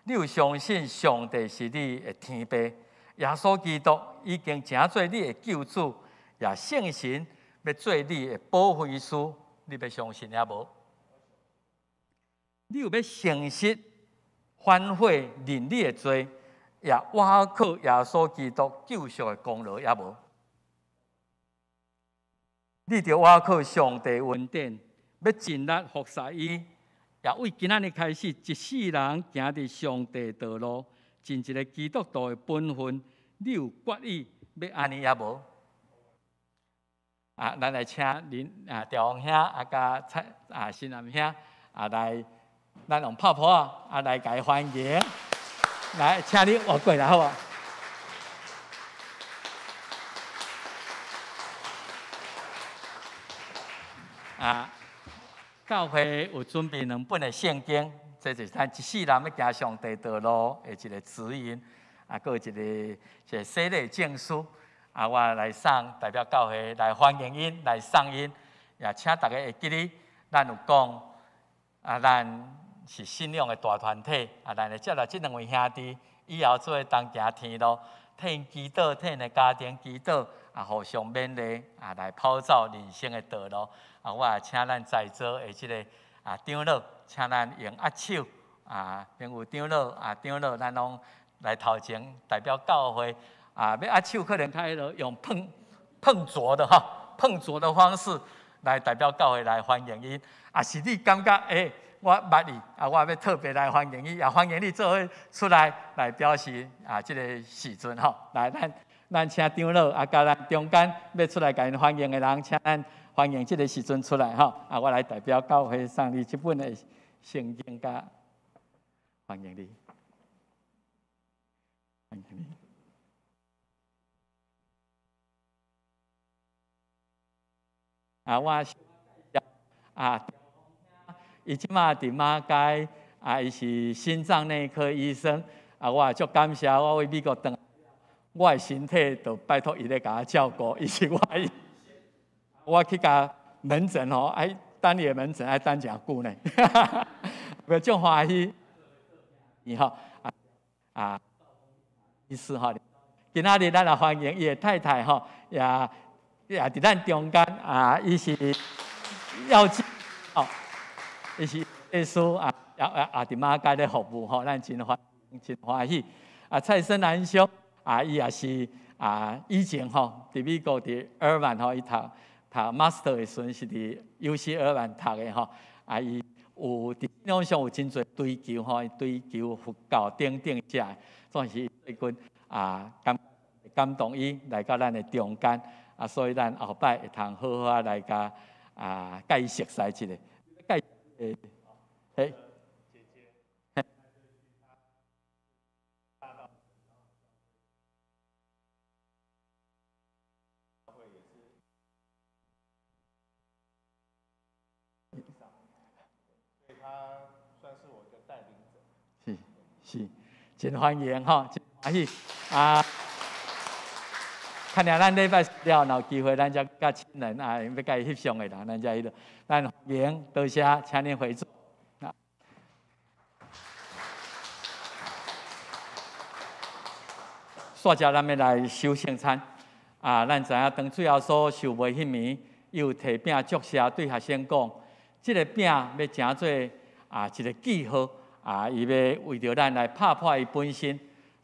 [SPEAKER 2] 你有相信上帝是你的天父，耶穌基督已經成做你的救主，也聖神欲做你的保惠師，你欲相信抑無？你有欲誠實反悔認你的罪，也倚靠耶穌基督救贖的功勞，抑無？你著倚靠上帝恩典，欲盡力服侍伊，也為今仔日開始，一世人行佇上帝道路，盡一个基督徒的本分，你有決意欲按呢抑無？啊，咱來請恁啊，兆宏兄啊，佮蔡啊新南兄啊來，咱用拍噗仔啊來共伊歡迎，來，請你活過來好無？啊，教會有準備兩本的聖經，這就是咱一世人欲行上帝道路的一個指引，啊，閣有一個一個洗禮證書。啊，我來送代表教會來歡迎𪜶，來送𪜶，也請大家會記得，咱有講啊，咱是信仰的大團體，啊，咱會接納這兩位兄弟，以後做伙同行天路，替𪜶祈禱，替𪜶的家庭祈禱，啊，互相勉勵，啊，來跑走人生的道路。啊，我也請咱在座的這个啊長老，請咱用握手，啊，名譽長老啊，長老，咱攏來頭前代表教會。啊，欲握手可能較彼落用碰碰著的吼，碰著的方式來代表教會來歡迎𪜶。啊，是你感覺欸，我捌伊，啊，我欲特別來歡迎伊，也歡迎你做伙出來來表示啊，這个時陣吼。來，咱咱請長老啊，佮咱中間欲出來共𪜶歡迎的人，請咱歡迎這个時陣出來吼。啊，我來代表教會送你這本的聖經，佮歡迎你，歡迎你。啊，我啊，伊這馬佇馬偕啊，伊是心臟內科醫生啊，我也足感謝，我為美國轉來，我的身體就拜託伊咧共我照顧，伊是我的醫生。我去共門診吼，愛等伊的門診愛等誠久呢，袂足歡喜，伊吼啊啊，醫師吼，今仔日咱來歡迎伊的太太吼，也。也佇咱中間啊，伊是藥劑哦，伊是藥師啊，也也也佇馬偕咧服務吼，咱真歡真歡喜。啊，蔡生南兄啊，伊也是啊，以前吼佇美國佇爾灣吼，伊讀讀 master 的時陣是佇 UC 爾灣讀的吼，啊，伊有佇信仰上有真濟追求吼，追求佛教等等遮，總是最近啊感感動伊來到咱的中間。啊，所以咱後擺會通好好仔來共啊，共伊熟似一下。佮伊，嘿。是是，真歡迎吼，真歡喜啊！看來咱禮拜四了，若有機會，咱才佮親人啊，欲共伊翕相的人，咱才彼落。咱歡迎，多謝，請恁回座。煞接咱欲來守聖餐啊！咱知影當主耶穌受賣彼暝，伊有提餅祝謝，對學生講：這个餅欲成做啊一个記號啊，伊欲為著咱來拍破伊本身，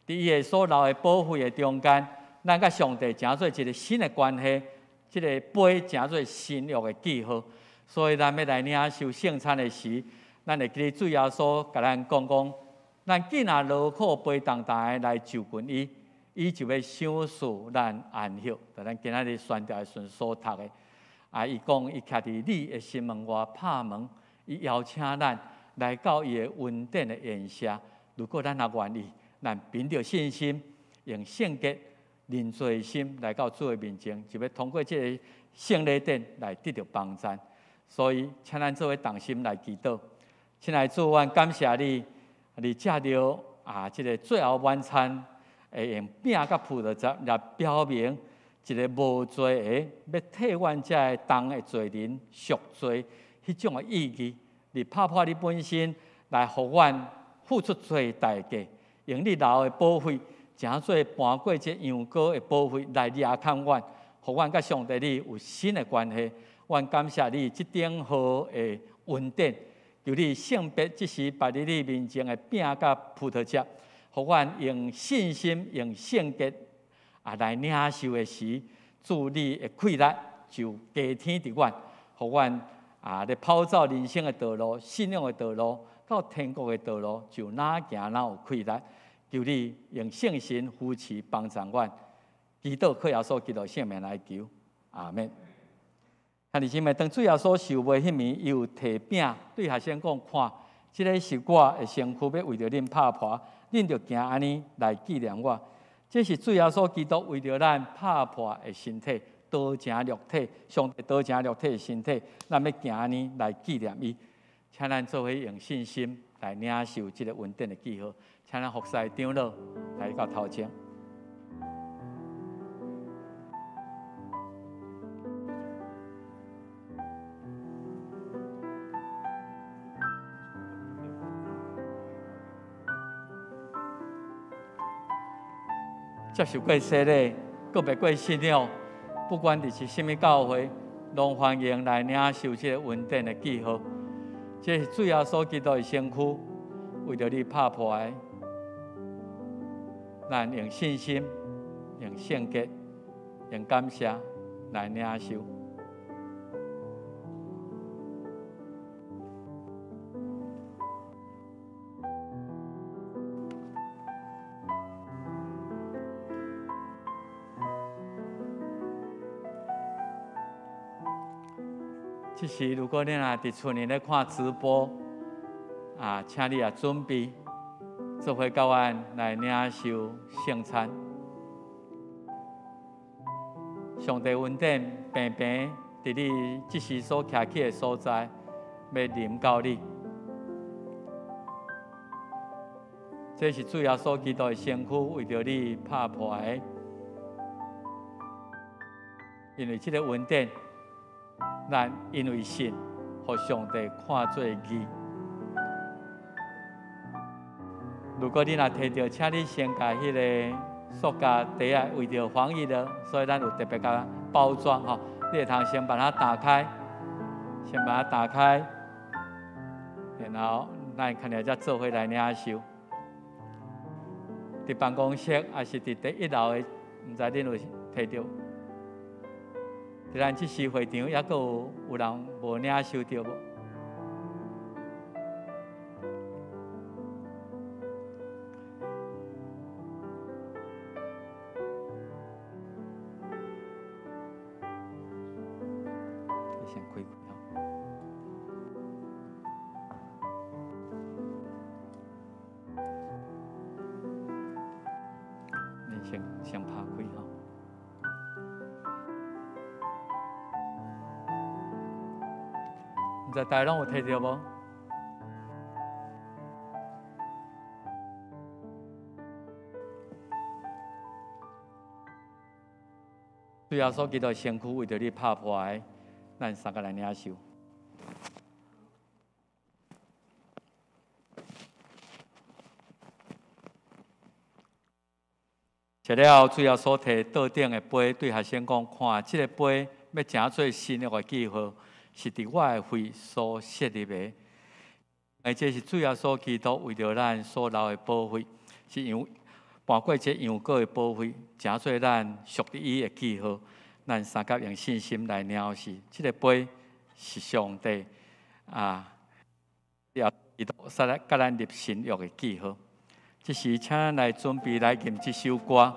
[SPEAKER 2] 佇伊的所流的寶血的中間。咱佮上帝成做一个新的關係，這个杯成做新約的記號。所以咱欲來領受聖餐的時，咱會記得主耶穌共咱講講，咱既若勞苦背重擔的來就近伊，伊就欲賞賜咱安息。就咱今仔日宣教的時陣所讀的，啊，伊講伊徛佇你的心門外拍門，伊邀請咱來到伊的恩典的筵席。如果咱若願意，咱憑著信心，用聖潔。認罪的心來到主的面前，就欲通過這个聖禮典來得著幫贊。所以，請咱做伙同心來祈禱。親愛的主，阮感謝你，你藉著啊，這个最後晚餐，會用餅佮葡萄汁來表明一个無罪的，欲替阮這个重的罪人贖罪，彼種的意義。你拍破你本身來予阮付出罪的代價，用你流的寶血。成做搬過這羊羔的寶血來掠看阮，予阮佮上帝你有新的關係。阮感謝你這等好的恩典，求你聖別這時擺佇你面前的餅佮葡萄汁，予阮用信心、用聖潔啊來領受的時，主你的氣力就加添佇阮，予阮啊咧跑走人生的道路、信仰的道路到天國的道路，就哪行哪有氣力。求你用聖神扶持幫助阮，祈禱靠耶穌基督聖名來求，阿們。兄弟姊妹，當主耶穌受賣彼暝，伊有提餅對學生講：看，這个是我的身軀，欲為著恁拍破，恁著行按呢來紀念我。這是主耶穌基督為著咱拍破的身體，道成肉體，上帝道成肉體的身體，咱欲行按呢來紀念伊。請咱做伙用信心來領受這个恩典的記號。請咱服侍長老來到頭前。接受過洗禮，閣袂過信仰，不管佇是啥物教會，攏歡迎來領受這个恩典的記號。這是主耶穌基督的身軀，為著你拍破的。咱用信心、用聖潔、用感謝來領受。這時，如果你若佇厝裡咧看直播，啊，請你也準備做伙佮阮來領受聖餐。上帝恩典平平佇你這時所徛起的所在，欲臨到你。這是主耶穌基督的身軀，為著你拍破的。因為這个恩典，咱因為信，予上帝看做義。如果你若提著，請你先共彼个塑膠袋仔，為著防疫的，所以咱有特別共包裝吼。你會通先把它打開，先把它打開，然後咱看下才做伙來領受。佇辦公室，抑是佇第一樓的，毋知恁有提著？佇咱這時會場，猶閣有人無領受著無？先開開吼。你先拍開吼。毋知大家攏有提著無？主耶穌基督身軀為著你拍破的，咱三个來領受。食了，主耶穌提桌頂的杯，對學生講：看，這个杯欲成做新約的記號，是佇我的血所設立的。而這是主耶穌基督為著咱所流的寶血，是羊跋過這羊羔的寶血，成做咱屬佇伊的記號。咱三甲用信心來領受，這个杯是上帝啊，也基督煞來佮咱立新約的記號。這時，請咱來準備來吟這首歌。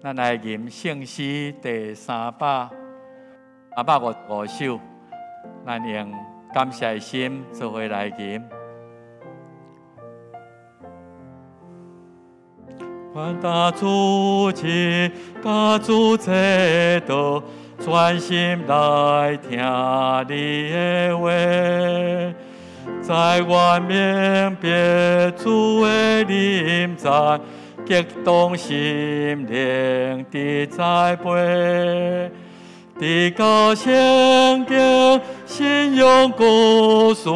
[SPEAKER 2] 咱來吟聖詩第355首，咱用感謝的心做伙來吟。願大主持，佮主祈禱，專心來聽你的話，在我明白主的臨在，激動心靈的栽培，提高聖經信仰故事，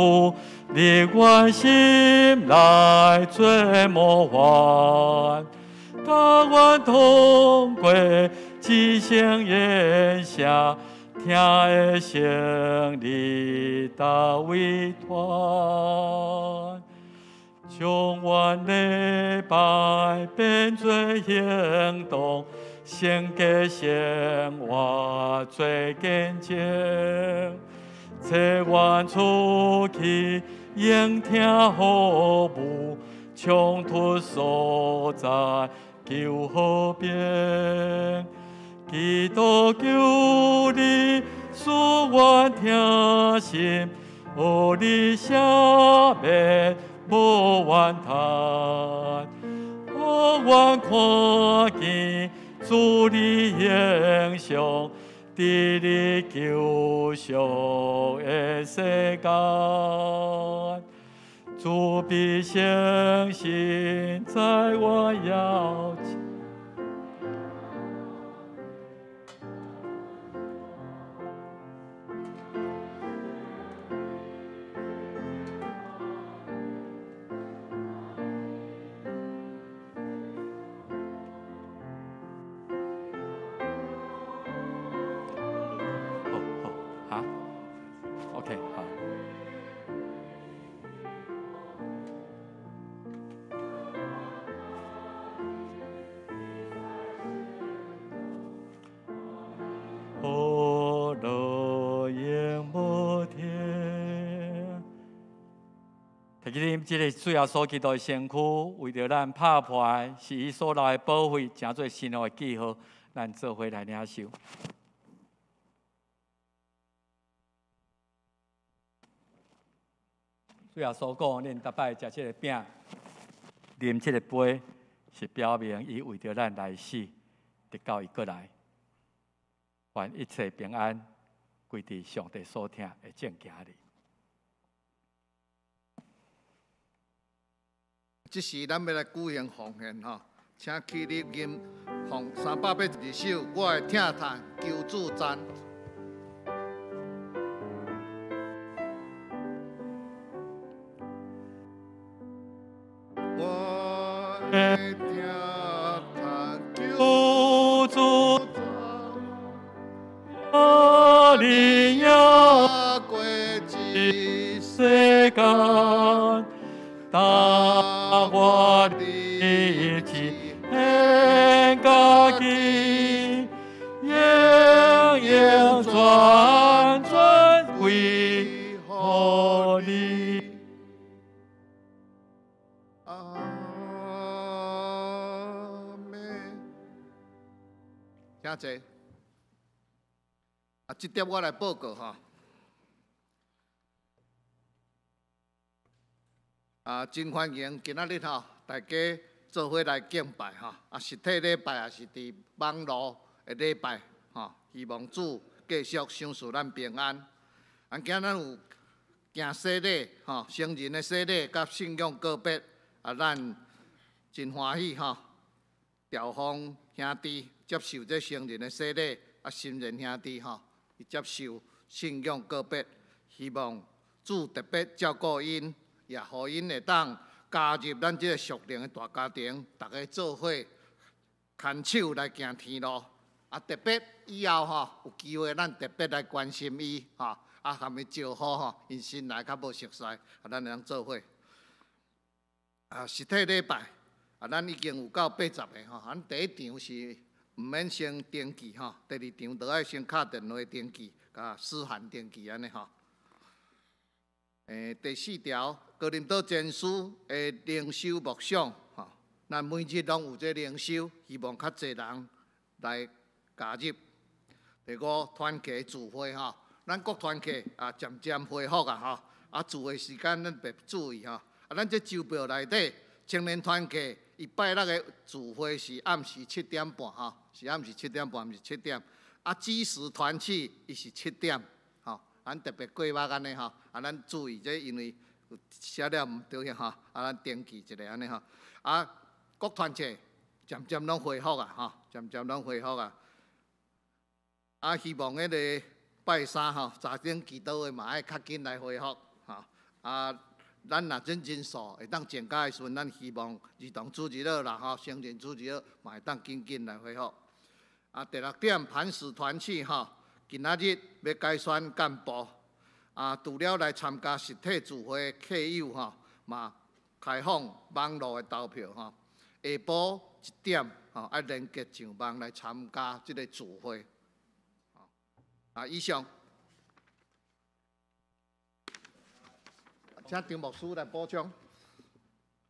[SPEAKER 2] 你願心來做模範，甘願通過至聖言聲，聽的勝利大委托，將阮禮拜變做行動，聖潔生活做見證，切願出去應聽服務，衝突所在求和平。基督求你赐阮疼心，予你赦免无怨叹，予阮看见主你形象，伫你救赎的世间，慈悲圣神在我腰前。這个主耶稣基督的身躯，为著咱拍破的，是伊所流的宝血，成做新约的记号，咱做伙来领受。主耶稣讲，恁逐摆食这个饼，啉这个杯，是表明伊为著咱来死，直到伊阁来，愿一切平安归伫上帝所疼的众囝里。
[SPEAKER 1] 这时，咱欲来举行奉献吼，请起立吟奉382首，我的疼叹求主赞。我的疼叹求主赞，
[SPEAKER 2] 我你也
[SPEAKER 1] 过这
[SPEAKER 2] 世间，当我离去献家己，永永转转归予你。
[SPEAKER 1] 阿们。请坐。啊，这点我来报告吼。啊，真欢迎今仔日吼，大家做伙来敬拜吼。啊，实体礼拜也是伫网路的礼拜吼。希望主继续赏赐咱平安。啊，今咱有行洗礼吼，成人的洗礼佮信仰告别，啊，咱真欢喜吼。调峰兄弟接受这成人的洗礼，啊，新人兄弟吼，伊接受信仰告别，希望主特别照顾𪜶。也予𪜶会当加入咱这个属灵的大家庭，大家做伙牵手来行天路。啊，特别以后吼有机会，咱特别来关心伊吼，啊，含伊招呼吼，𪜶新来较无熟似，啊，咱会当做伙。啊，实体礼拜啊，咱已经有到80个吼，咱第一场是毋免先登记吼，第二场就爱先敲电话登记，共私函登记按呢吼。第四条，哥林多前书的灵修默想，吼，咱每日拢有这灵修，希望较济人来加入。第五，团契聚会吼，咱各团契啊渐渐恢复啊吼，啊聚会时间咱别注意吼，啊咱这周报内底青年团契，伊拜六的聚会是暗时7点半吼，是暗时7点半，毋是7点。啊，子时团契伊是7点。咱特别过目按呢吼，啊，咱注意这，因为写了毋对吼，啊，咱登记一下按呢吼。啊，各团契渐渐拢恢复啊，吼，渐渐拢恢复啊。啊，希望彼个拜三吼，早顶祈祷的嘛爱较紧来恢复吼。啊，咱若真人数会当增加的时阵，咱希望儿童主日学啦吼，成人主日学嘛会当紧紧来恢复。啊，第六点，磐石团契吼。今仔日欲改选干部，啊，除了来参加实体聚会的客友吼，嘛开放网路的投票吼。下晡1点吼，爱连结上网来参加这个聚会。啊，以上，请张牧师来补充。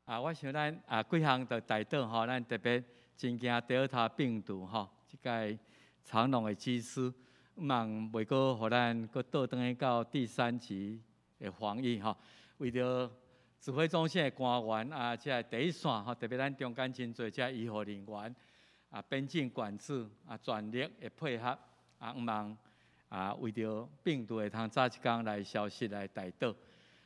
[SPEAKER 2] 啊，我想咱啊几项的代祷吼，咱特别真驚德爾塔病毒吼，這個長榮的機師，望袂閣予咱閣倒轉去到第三級的防疫吼。為著指揮中心的官員啊，這个第一線吼，特別咱中間真濟這醫護人員啊，邊境管制啊，全力的配合啊，毋望啊，為著病毒會通早一工來消失來代倒。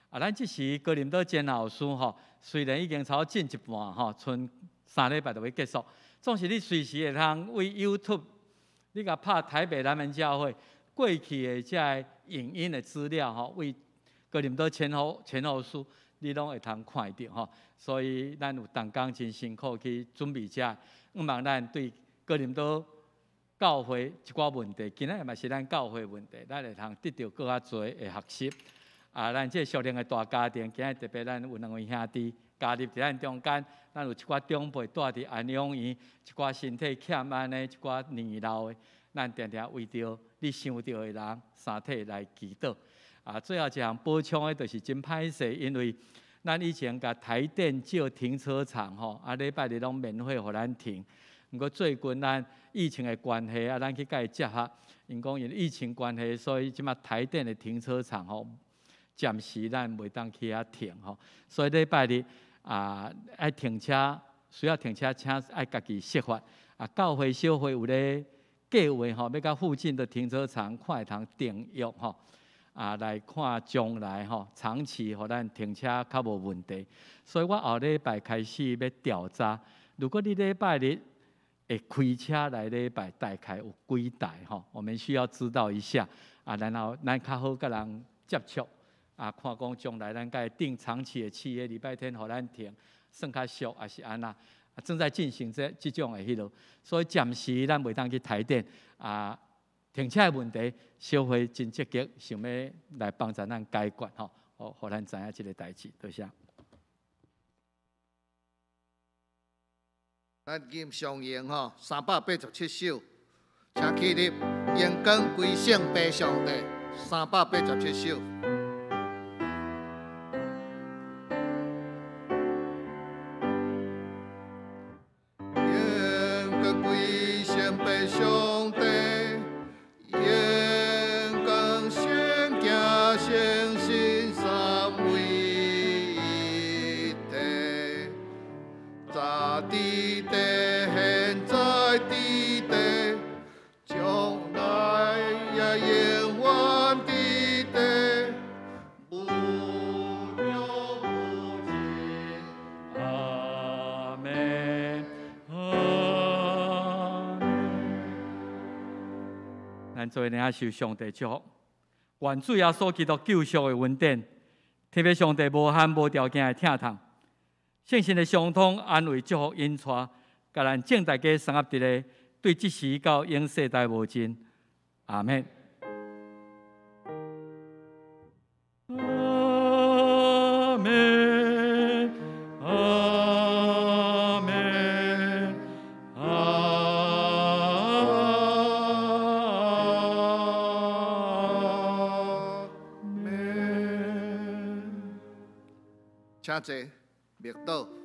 [SPEAKER 2] 啊，咱這時哥林多前後書吼，雖然已經超進一半吼，賰3禮拜就欲結束，總是你隨時會通為 YouTube，你共拍台北南門教會過去的這个影音的資料吼，為哥林多前後書，你攏會通看著吼。所以咱有同工真辛苦去準備這，毋望咱對哥林多教會一寡問題，今仔日嘛是咱教會問題，咱會通得著閣較濟的學習。啊，咱這個屬靈的大家庭，今日特別咱有兩位兄弟加入佇咱中間，咱有一寡長輩蹛佇安養院，一寡身體欠安的，一寡年老的，咱定定為著你想著的人，三體來祈禱。啊，最後一項補充的，就是真歹勢，因為咱以前共台電借停車場吼，啊，禮拜日攏免費予咱停。毋過最近咱疫情的關係，啊，咱去共伊接洽，𪜶講因為疫情關係，所以這馬台電的停車場吼，暫時咱袂當去遐停吼，所以禮拜日啊，愛停車需要停車，請愛家己設法。啊，教會小會有咧計劃吼，欲共附近的停車場看會通訂約吼，啊，來看將來吼長期予咱停車較無問題。所以我後禮拜開始欲調查，如果你禮拜日會開車來禮拜，大概有幾台吼？我們需要知道一下啊，然後咱較好佮人接觸。啊，看講將來咱共伊訂長期的契約，禮拜天予咱停，算較俗，抑是按怎？正在進行這種的彼落，所以暫時咱袂當去台電啊，停車的問題，小會真積極，想欲來幫助咱解決吼，予咱知影這个代誌，多謝。
[SPEAKER 1] 咱吟上詠吼，387首，請起立，榮光歸聖父上帝，387首。榮光歸聖父上帝，榮光聖子聖神三位一體，早佇地，現在佇地，將來也永遠佇地，無窮無盡。
[SPEAKER 2] 阿門，阿門。咱做伙領受上帝祝福，願主耶穌基督救贖的恩典，天父上帝無限無條件的疼痛，聖神的相通安慰祝福引帶，共咱眾大家相合佇咧，對這時到永世代無盡。阿門。阿門，阿門，阿門。
[SPEAKER 1] 請坐，默禱。